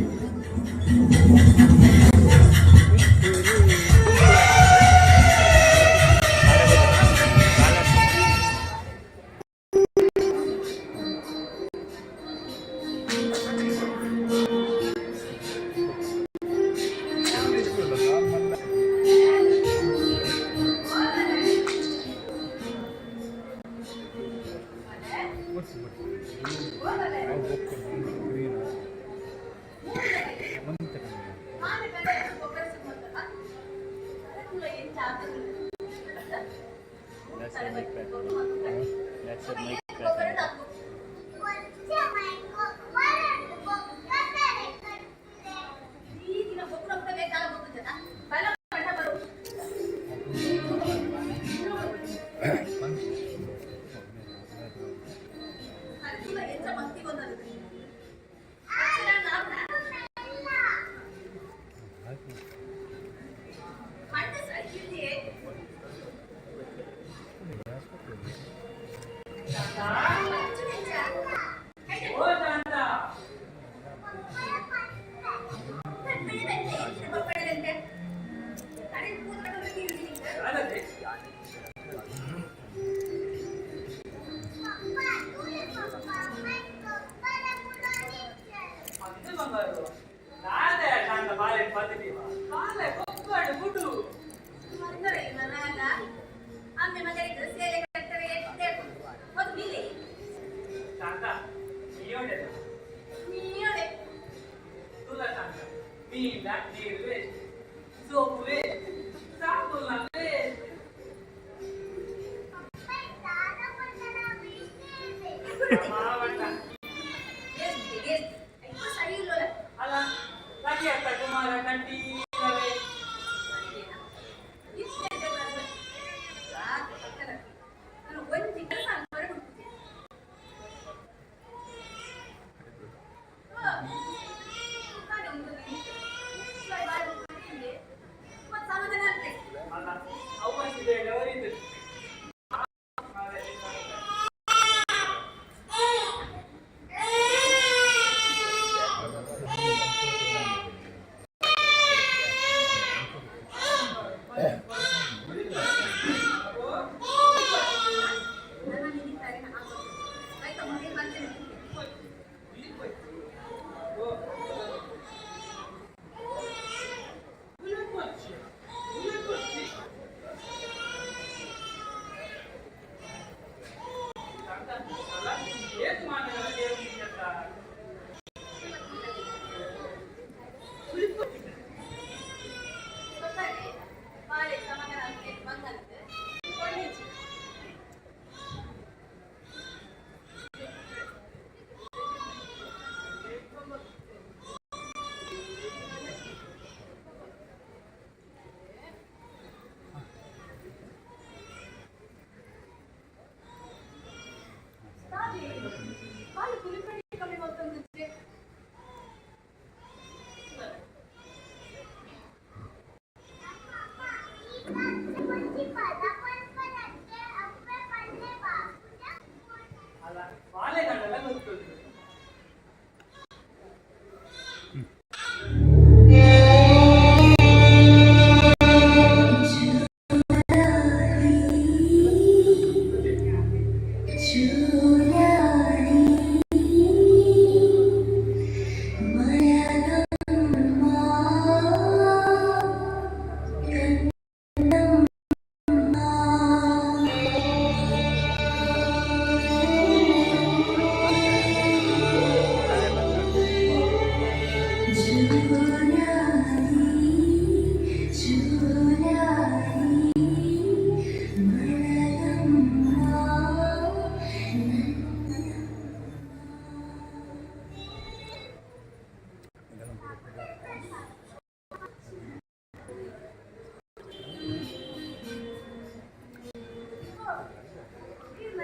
ಭಕ್ತಿ ಬಂದದ್ದು. ಹಣ್ಣು ಸಹಿತಿಯೇ. ಓ ಶಾಂತ. ಅಲ್ಲದೆ. ಅಂದು ಬಂಗಾರು ದಾದ ಶಾಂತ ಬಾಳೆ ಪದ್ಧತಿ ಬಾಳೆ ಕೊಪ್ಪಡು ಗುಡು. ಅಮ್ಮೆ ಮಗನಿಗೆ ಸೇಲೆ ಕಟ್ಟವೆ ಒಂದು ಬಿಲ್ಲಿ. ಶಾಂತ ನೀಯೋಡೆ. ನೀಯೋಡೆ. ತುಲ ಶಾಂತ, ನೀಲ ನೀರು ವೇಸ್ಟ್, ಸೋಪು ವೇಸ್ಟ್, ಸಾಬೂನ ವೇಸ್ಟ್. ಮಾವಣ್ಣ. ಸರಿ ಇಲ್ಲೋಲ್ಲ. ಅಲ್ಲ ಲಗಿಯತ್ತ ಕುಮಾರ ಕಂಠೀರವೇ. ನಾನು ಒಂಜಿ ಕೆಲಸ ಹೊರಗೆ. ಸಮಾಧಾನ ಆಗ್ತದೆ. ಅಲ್ಲ ಅವ್ವಂತಿದೆ ಅವರಿದ್ದು. ನನ್ನ ನಿಧಿತಾರೆ ಆಯ್ತಾ ಮಗೇನು ಮಾಡ್ತೇನೆ. ಏತು ಮಾತುಗಳ ದೇವರು. ಗೊತ್ತಾಗಿ ಬಾಳೆ ಸಮಾಧಾನ ಆಗ್ತದೆ ಬಂದಂತೆ ಕೊಳ್ಳೇಜಿ. ಬಾಳೆ ಪುಲಿಪಡಿ ಕಮ್ಮಿ ಮಾಡ್ತಂದಿದ್ದೆ. ಅಲ್ಲ ಬಾಳೆಗಳೆಲ್ಲ ಗೊತ್ತುಂಟು.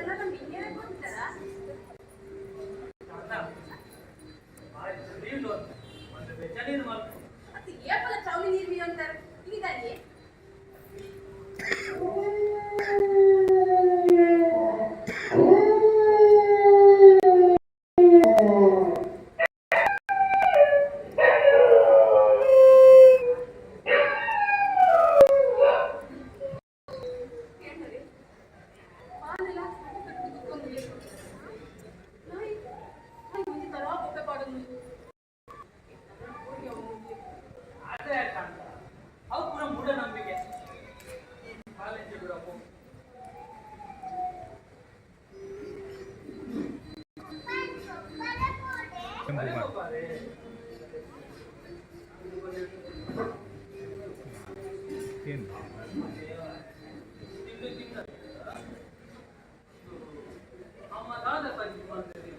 ನನ್ನ ಮಿನ್ನೇರ ಗೊತ್ತಾರ. ಶಾಂತ ಬಾರಿ ಚಂದ ಒಂದು ಬೆಚ್ಚ ನೀರು ಮಲ್ಪು. ಅದು ಏಪಲ ಚೌಲಿ ನೀರು ಅಂತಾರೆ ಇದೀಗಾಗಿ. ಅದೇ ಶಾಂತ ಅವು ಪೂರ ಮೂಢನಂಬಿಕೆ. ಕಾಲೇಜ್ ಬಿಡಪ್ಪು. ತಿಂದು ತಿಂದು ಅಮ್ಮ ದಾದ ಪಂಚಿ ಬಂದಿದ್ದೀವಿ.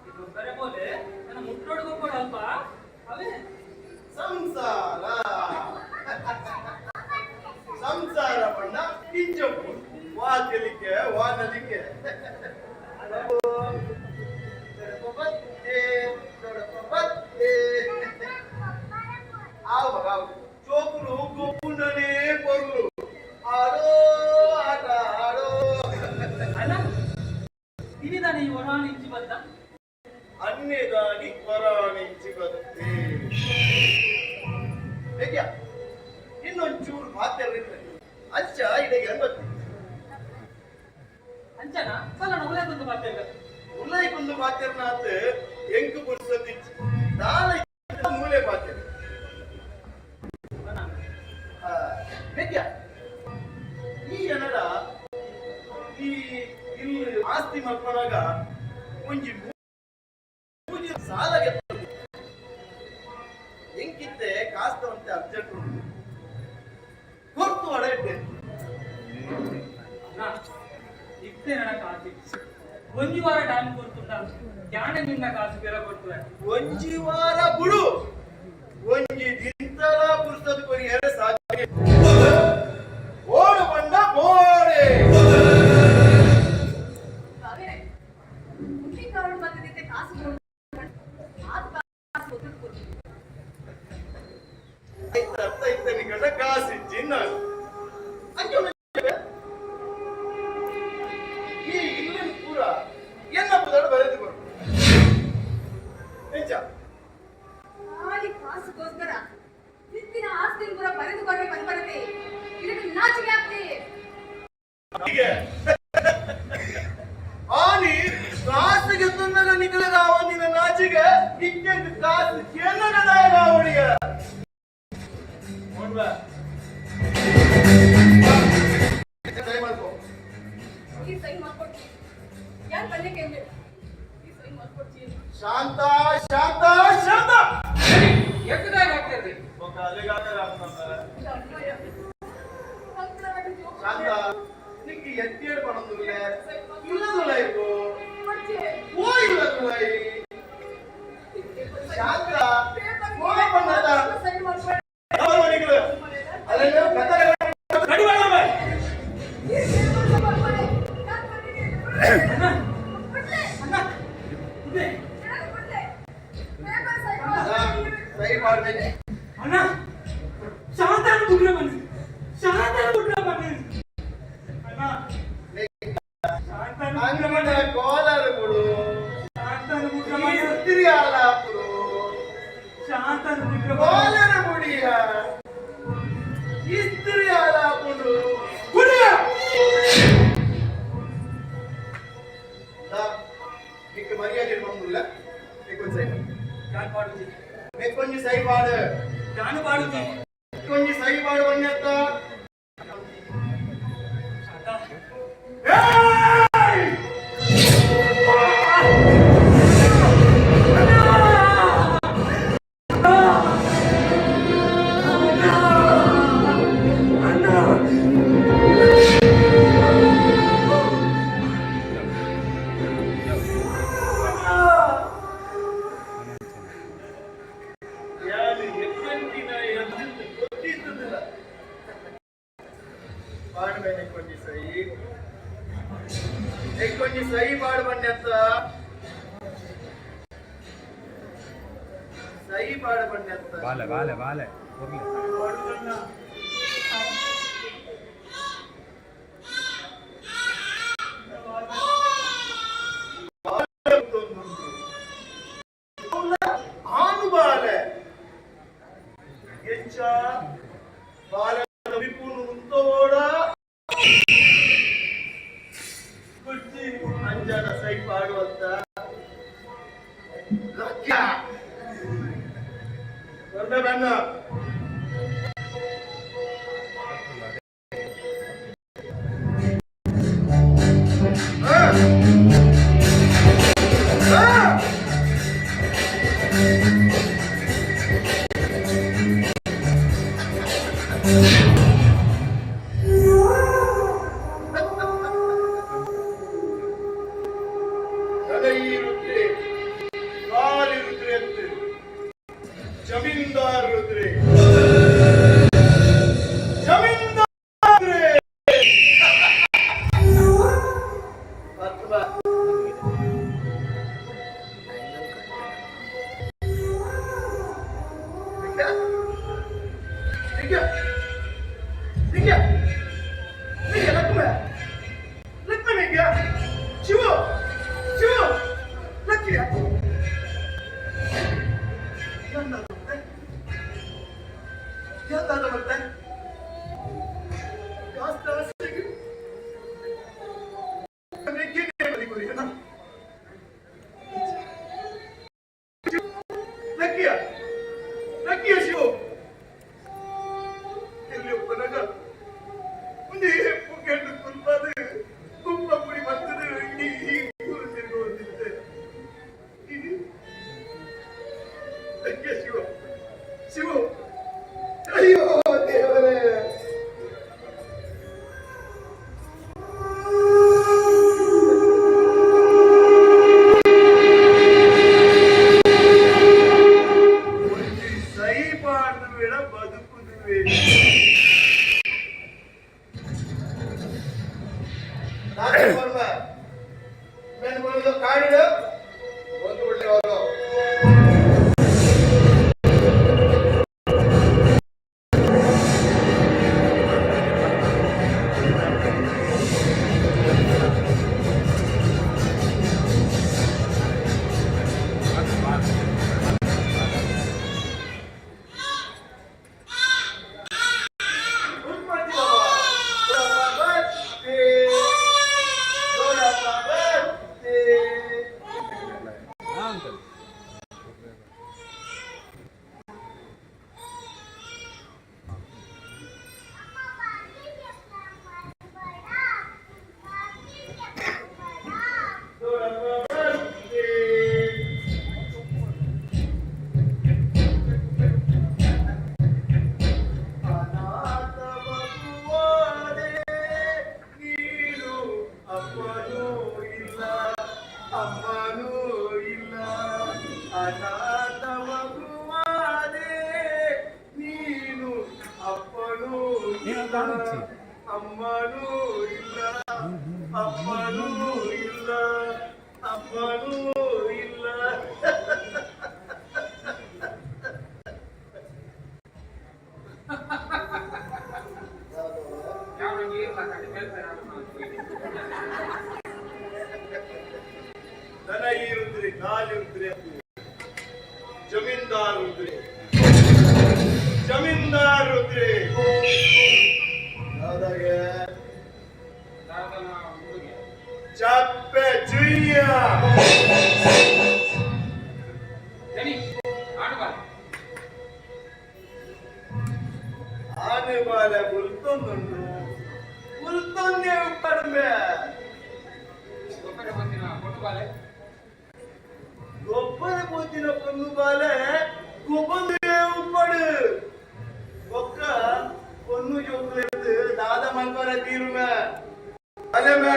ಇದು ಬರೆ ಬೋಲೆ ನನ್ನ ಮುಟ್ಟೋಡು ಗೊಪ್ಪಡು ಅಲ್ಪ ಅವೇ. ಸಂಸಾರ. ಜೋಕುಲು ಗೊಬ್ಬುನನೇ ಪೊರ್ಲು. ಆಡೋ ಆಟ ಆಡೋ. ಅಣ್ಣ, ಇನಿದಾನೆ ಈ ವರಾಣಿ ಇಂಚಿ ಬಂದ? ಅನ್ನೆದಾನಿ ವರಾಣಿಂಚಿ ಬತ್ತೆ. ಹೇಗ್ಯಾ, ಇನ್ನೊಂಚೂರು ಮಾತೆರ್ರಿದ್ರೆ ಅಂಚ ಇಡೆಗೆ ಅನ್ಬತ್ತಿ. ಅಂಚನ ಸಲ ಉಲಗೊಂದು ಮಾತಾಡ. ಉಲೈಕೊಂದು ಮಾತೆರ್ನಾತ್ ಎಂಕು ಪುರ್ಸತಿಚ್ಚಿ ದಾಲ ಮೂಲೆ ಪಾತೆರ್. ಹೇಗ್ಯಾ, ಈ ಎನಡ ಈ ಇಲ್ಲಿ ಆಸ್ತಿ ಮಲ್ಪನಾಗ ಒಂಜಿ ಮೂಜಿ ಸಾಲ ಗೆತ್ತ ಎಂಕಿತ್ತೆ ಕಾಸ್ತವಂತೆ ಅರ್ಜೆಂಟ್ ಉಂಟು, ಕೊರ್ತು ಅಡ ಇಟ್ಟೆ. ಅಣ್ಣ, ಇತ್ತೆ ನನ್ನ ಕಾಸು ಒಂಜಿ ವಾರ ಟೈಮ್ ಕೊಡ್ತುಂಡ ಜ್ಞಾನ ನಿನ್ನ ಕಾಸು ಬೇರೆ ಕೊಡ್ತುವೆ. ಒಂಜಿ ವಾರ ಬುಡು, ಒಂಜಿ ದಿನತಲ ಪುರ್ಸತ್ ಕೊರಿಯರೆ ಸಾಧ್ಯ. ಓಡು ಬಂಡ ಬೋಡೆ. ಬಾವೇರೆ, ಮುಟ್ಟಿ ಕಾರಣ ಬಂದಿದ್ದೆ ಕಾಸು ಕೊಡು. ಆತ್ ಕಾಸು ಒತ್ತಡ ಕೊಡು. ಅರ್ಥ ಇತ್ತ ನಿಗಡ ಕಾಸು ಚಿನ್ನ ಅಂಚೆ ಈ ಇಲ್ಲಿನ ಪೂರ ಎನ್ನ ಪುದಡ ಬರೆದು ಕೊಡು ಎಂಚ? ಖಾಲಿ ಕಾಸುಗೋಸ್ಕರ ನಿತ್ತಿನ ಆಸ್ತಿನ ಪೂರ ಬರೆದು ಕೊಡ್ರೆ ಬಂದ್ಬರತೆ, ಇದಕ್ಕೆ ನಾಚಿಕೆ ಆಗ್ತೆ. ಹೀಗೆ ಆನಿ ಕಾಸಿಗೆ ತೊಂದರೆ ನಿಗಲದ ನಿನ್ನ ನಾಚಿಗೆ ನಿತ್ಯ ಕಾಸು ಚೆನ್ನಗದಾಯ ಅವಳಿಗೆ ನೋಡ್ಬ. ಸಹಿ ಮಾಡ್ಕೊ. ಈ ಸೈನ್ ಮಾಡ್ಕೊಡ್ತೀನಿ, ಯಾರು ಬನ್ನಿಕ್ಕೆ ಅಂದ್ರೆ ಈ ಸೈನ್ ಮಾಡ್ಕೊಡ್ತೀನಿ. ಶಾಂತ ಶಾಂತ ಶಾಂತ. ಎಕ್ಕದಾಗ ಆಗ್ತದೆ. ಒಕ್ಕ ಅಲ್ಲಿಗಾದ್ರೆ ಆಗ್ತಂತಾರೆ. ಶಾಂತ, ನಿಕ್కి ಎತ್ತೇడు ಪಣೊಂದುಲ್ಲೆ ಇಲ್ಲದುಲ ಇಪ್ಪು ಓ ಇಲ್ಲದುಲ. ಶಾಂತ ಓ ಪಣ್ಣದ ಸೈನ್ ಮಾಡ್ಕೊಡಿ. ಅಲ್ಲೆಲ್ಲ ಕಥೆ. ಕಡಿವಾಣ ಬಾಯ್. ಈ ಪೇಪರ್ ಮಾಡ್ಕೊಡಿ, ಯಾರು ಬನ್ನಿಕ್ಕೆ ಅಣ್ಣ, ಅಣ್ಣ, ಇದೆ. ಪೇಪರ್ ಸೈನ್ ಮಾಡ್ಕೊಡಿ. ಸಹಿ ಮಾಡ್ಬೇಕು. ಅಣ್ಣ, ಶಾಂತಾನ ಬುಡ್ರ ಬನ್ನಿ, ಶಾಂತಾನ ಬುಡ್ರ ಬನ್ನಿ ಅಣ್ಣ, ಶಾಂತಾನ ಬುಡ್ರ ಅಂಗಡ ಬನ್ನಿ. ಕೋಲಾರ ಬಿಡು. ಶಾಂತಾನ ಬುಡ್ರ ಬನ್ನಿ. ಇಸ್ತ್ರಿ ಆಲಾಪುರು. ಶಾಂತಾನ ಬುಡ್ರ ಬನ್ನಿ. ಕೋಲರ ಮುಡಿಯ ಇಸ್ತ್ರಿ ಆಲಾಪುಡು ಕುಡಿಯ. ನಿಕ್ ಮರ್ಯಾದೆ ಬಂದಿಲ್ಲ, కొంచెం సై. ನಾನು ಪಾಡುಜಿ. కొంచెం ಸೈ ಪಾಡು. ನಾನು ಪಾಡುಜಿ. కొంచెం ಸೈ ಪಾಡು ಬನ್ನಿ. ಶಾಂತ. ಏಯ್! ಯಾರು ಎಕ್ಕಂಟಿನ ಎಂದು ಗೊತ್ತಿದ್ದುದಿಲ್ಲ. ಪಾಡ್ಬೇನೆ ಕೊಂಜಿ ಸೈ, ಕೊಂಜಿ ಸೈ ಪಾಡು ಬಣ್ಣತ್ತ, ಸೈ ಪಾಡು ಬಣ್ಣತ್ತ. ಬಾಲೆ ಬಾಲೆ ಬಾಲೆ. ಆನು ಬಾಲೆ ಎಂಚ ಬಾಲೆ ವಿಪುನು ಉಂತೋಡ ಕುರ್ಚಿ ಅಂಜನ ಸೈ ಪಾಡುವಂತ ಲಕ್ಯ ದೊಡ್ಡ ಬಣ್ಣ. ಹಾ ಹಾ. ತಲೆಯಿರುದ್ರೆ ಕಾಲಿರುದ್ರೆ ಅಂತ ಜಮೀನ್ದಾರ್ ರುದ್ರೆ ಜಮೀನ್ದಾರ್ ಅಥವಾ ನಿಜ ನಿಜ ನಿಜ ಲಕ್ಷ್ಮ ಲಕ್ಷ್ಮ ನಿಜ ಶಿವ ಶಿವ ಲಕ್ಷ್ಯ ಎಂದಾದ ಮತ್ತೆ ಲಕ್ಕಿಯ ಲಕ್ಕಿಯ ಶಿವ ಎಲ್ಲಿ ಒಪ್ಪನಾಗ ಒಂದೇ ಪುಕೆಂಡು ಕುಲ್ಪಾದ ಕುಂಭ ಪುಡಿ ಬರ್ತದೆ. ಇಡೀ ಊರು ತಿರುಗುವಂತಿದ್ದೆ. ಲಕ್ಕಿಯ ಶಿವ ಶಿವ. ಅಯ್ಯೋ ದೇವರೇ. ಒಂಜಿ ಸೈ ಪಾಡ್ದು ಬದುಕುದುವೆ. ಕಾಡಿಡು ಒಂದು ಬಿಡ್ಲಿ ಅವರು. ಅನಾಥ ಮಗುವಾದೆ ನೀನು, ಅಪ್ಪನೂ ಇಲ್ಲ ಅಮ್ಮನೂ ಇಲ್ಲ. ಅನಾಥ ಮಗುವಾದೆ ನೀನು, ಅಪ್ಪನೂ ಇಲ್ಲ ಅಮ್ಮನೂ ಇಲ್ಲ, ಅಪ್ಪನೂ ಇಲ್ಲ ಅಮ್ಮನೂ ಇಲ್ಲ. ದನ ಇರುದ್ರಿ ಕಾಲಿರುದ್ರಿ ಜಮೀನ್ದಾರ್ ಉದ್ರಿ ಜಮೀನ್ದಾರ್ ಉದ್ರಿ. ಯಾವ್ದಾಗೆ ಚಾಪೆ ಚುಯ್ಯ. ಆನೆ ಬಾಲ ಗುಲ್ತೊಂದುಂಡು ಗುಲ್ತೊಂದೇ ಕಡಿಮೆ. ಗೊಬ್ಬರ ಪೋತಿನ ಪೊನ್ನು ಬಾಲೆ ಗೊಬ್ಬಂದೇ ಉಪ್ಪಡು ಒಕ್ಕ ಪೊನ್ನು ಜೋಕುಲೆದ್ದು ದಾದ ಮಲ್ಪರ ತೀರುಮೆ ಅಲೆಮೆ.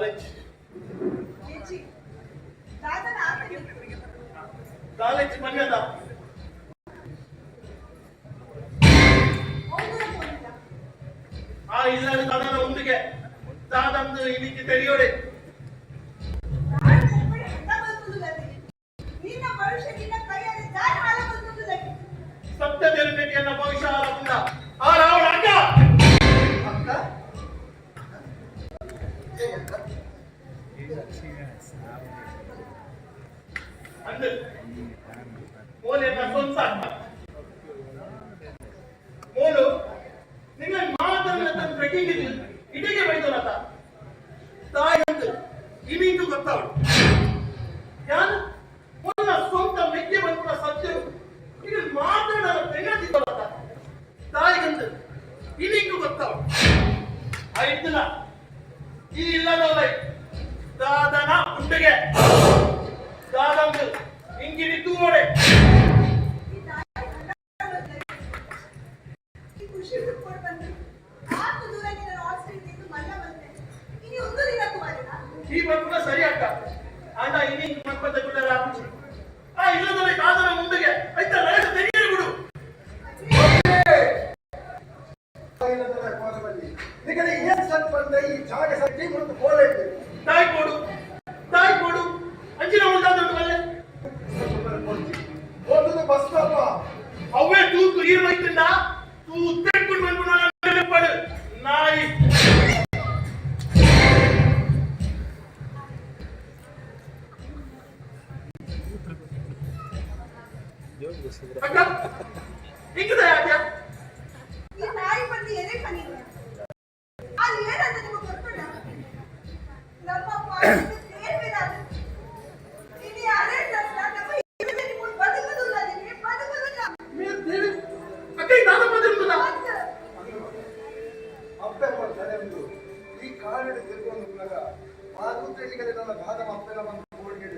ಕಾಲೇಜ್. ಏಚಿ ದಾದನ ಆತನಿ. ಕಾಲೇಜ್ ಮನ್ಯದ. ಹೌದು ಪೋನಿಲ್ಲ. ಆ ಇಲ್ಲ ದಾದನ ಮುಂದಿಗೆ ದಾದಂದು ಇನ್ನಿಕ್ಕಿ ತೆರಿಯೋಡೆ. ನಾನು ಕೊಪ್ಪಡಿ ಹಠ ಬಂದುಲ್ಲದೆ ನಿನ್ನ ಭವಿಷ್ಯ ನಿನ್ನ ಕೈಯಲ್ಲಿ ದಾರಿ ಹಾಳ ಬಂದುಲ್ಲದೆ. ಸತ್ಯ ತೆರಿಪೇಟೆಯನ್ನ ಭವಿಷ್ಯ ಹಾಳಾಗುಂಡ ಆ ರಾವಣ ಅಕ್ಕ. ಅಕ್ಕ, ಹೇಗೆ ಅಕ್ಕ? ಅಂದು ಮೋಲೆಯನ್ನ ಸ್ವಂತ ಅಕ್ಕ ಮೋಲು ನಿನ್ನ ಮಾತನ್ನ ತನ್ನ ಟ್ರೆಕ್ಕಿಂಗ್ ಇಡಿಗೆ ಬೈದೋನತ ತಾಯಿ ಅಂದು ಇನ್ನಿಂದು ಗೊತ್ತಾವಳು ಯಾರು ಮೊನ್ನ ಸ್ವಂತ ಮೆಕ್ಕೆ ಬಂದ್ಪುನ ಸತ್ಯರು ಇದು ಮಾತಾಡ ತೆಗೆದಿದ್ದವತ್ತ ತಾಯಿಗಂದು ಇನ್ನಿಂಗು ಗೊತ್ತಾವಳು ಐದಿನ ಈ ಇಲ್ಲದವಳ ದಾದನ ಉಂಡಿಗೆ ದಾದಂದು ಇಂಗಿನಿ ತೂವಡೆ. ಈ ತಾಯಿ ಹಠ ಬಂದರೆ ಈ ಖುಷಿ ಬಿಟ್ಕೊಂಡು ಬಂದು ಆತು ದೂರ ನಿನ್ನ ಹಾಸ್ಟೆಲ್ ಇದ್ದು ಮಲ್ಲ ಬಂದೆ ಇನ್ನು ಒಂದು ದಿನ ಕುಮಾರಿನ. ಈ ಬಂದ್ಪುನ ಸರಿ ಅಕ್ಕ ಅಂಡ ಇನಿ ಮಕ್ಕಳ ಗುಡ್ಡ ರಾಪುಚಿ ಆ ಇಲ್ಲದವಳ ದಾದನ ಮುಂದಿಗೆ ಐತ ರೈತ ತೆಗೆಯಲು ಬಿಡು. ನಿಗಡಿ ಏನ್ ಸತ್ ಬಂದ ಈ ಜಾಗ ಸಟ್ಟಿ ಮತ್ತು ಕೋಲೆ. ತಾಯಿ ಕೊಡು, ತಾಯಿ ಕೊಡು, ಅಂಚಿನ ಉಂಟಾದ ಬಲ್ಲೆ. ಒಂದು ಬಸ್ ಸ್ಟಾಪ್. ಅವೇ ತೂತು ಈರು ವೈತುಂಡ ತೂ ತೆಕ್ಕೊಂಡು ಬಂದ್ಬಿಡ ಪಡು ನಾಯಿ. ಅಕ್ಕ ಹಿಂಗಿದೆ ಯಾಕೆ? ಈ ನಾಯಿ ಬಂದು ಎದೆ ಕಣಿಲ್ಲ ಅದು ಏನಂತ ನಿಮಗೆ ಗೊತ್ತುಂಟ? ನಮ್ಮ ತೇರ್ವಿನಾದ ಇನ್ನು ಅದೇ ನಮ್ಮ ಹಿರಿಯ ನಿಮ್ಮನ್ನು ಬದುಕುದಿಲ್ಲ, ನಿಮಗೆ ಬದುಕುದಿಲ್ಲ. ಅಕ್ಕ ಈ ದಾದ ಬಂದಿರುವುದಿಲ್ಲ. ಅಂತ. ಅಪ್ಪೆ ಸರಿ ಒಂದು ಈ ಕಾಲಿಡ ತಿರ್ಕೊಂಡು ಪುನಗ ಆ ಕೂತ್ರೆ ನನ್ನ ದಾದ ಅಪ್ಪೆನ ಬಂದು ಕೋಡ್ಗೆ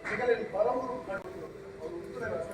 ನಿಗಲಿನ ಬಲವರು ಕಂಡು ಅವರು ಉತ್ತರ ವ್ಯಾಸ.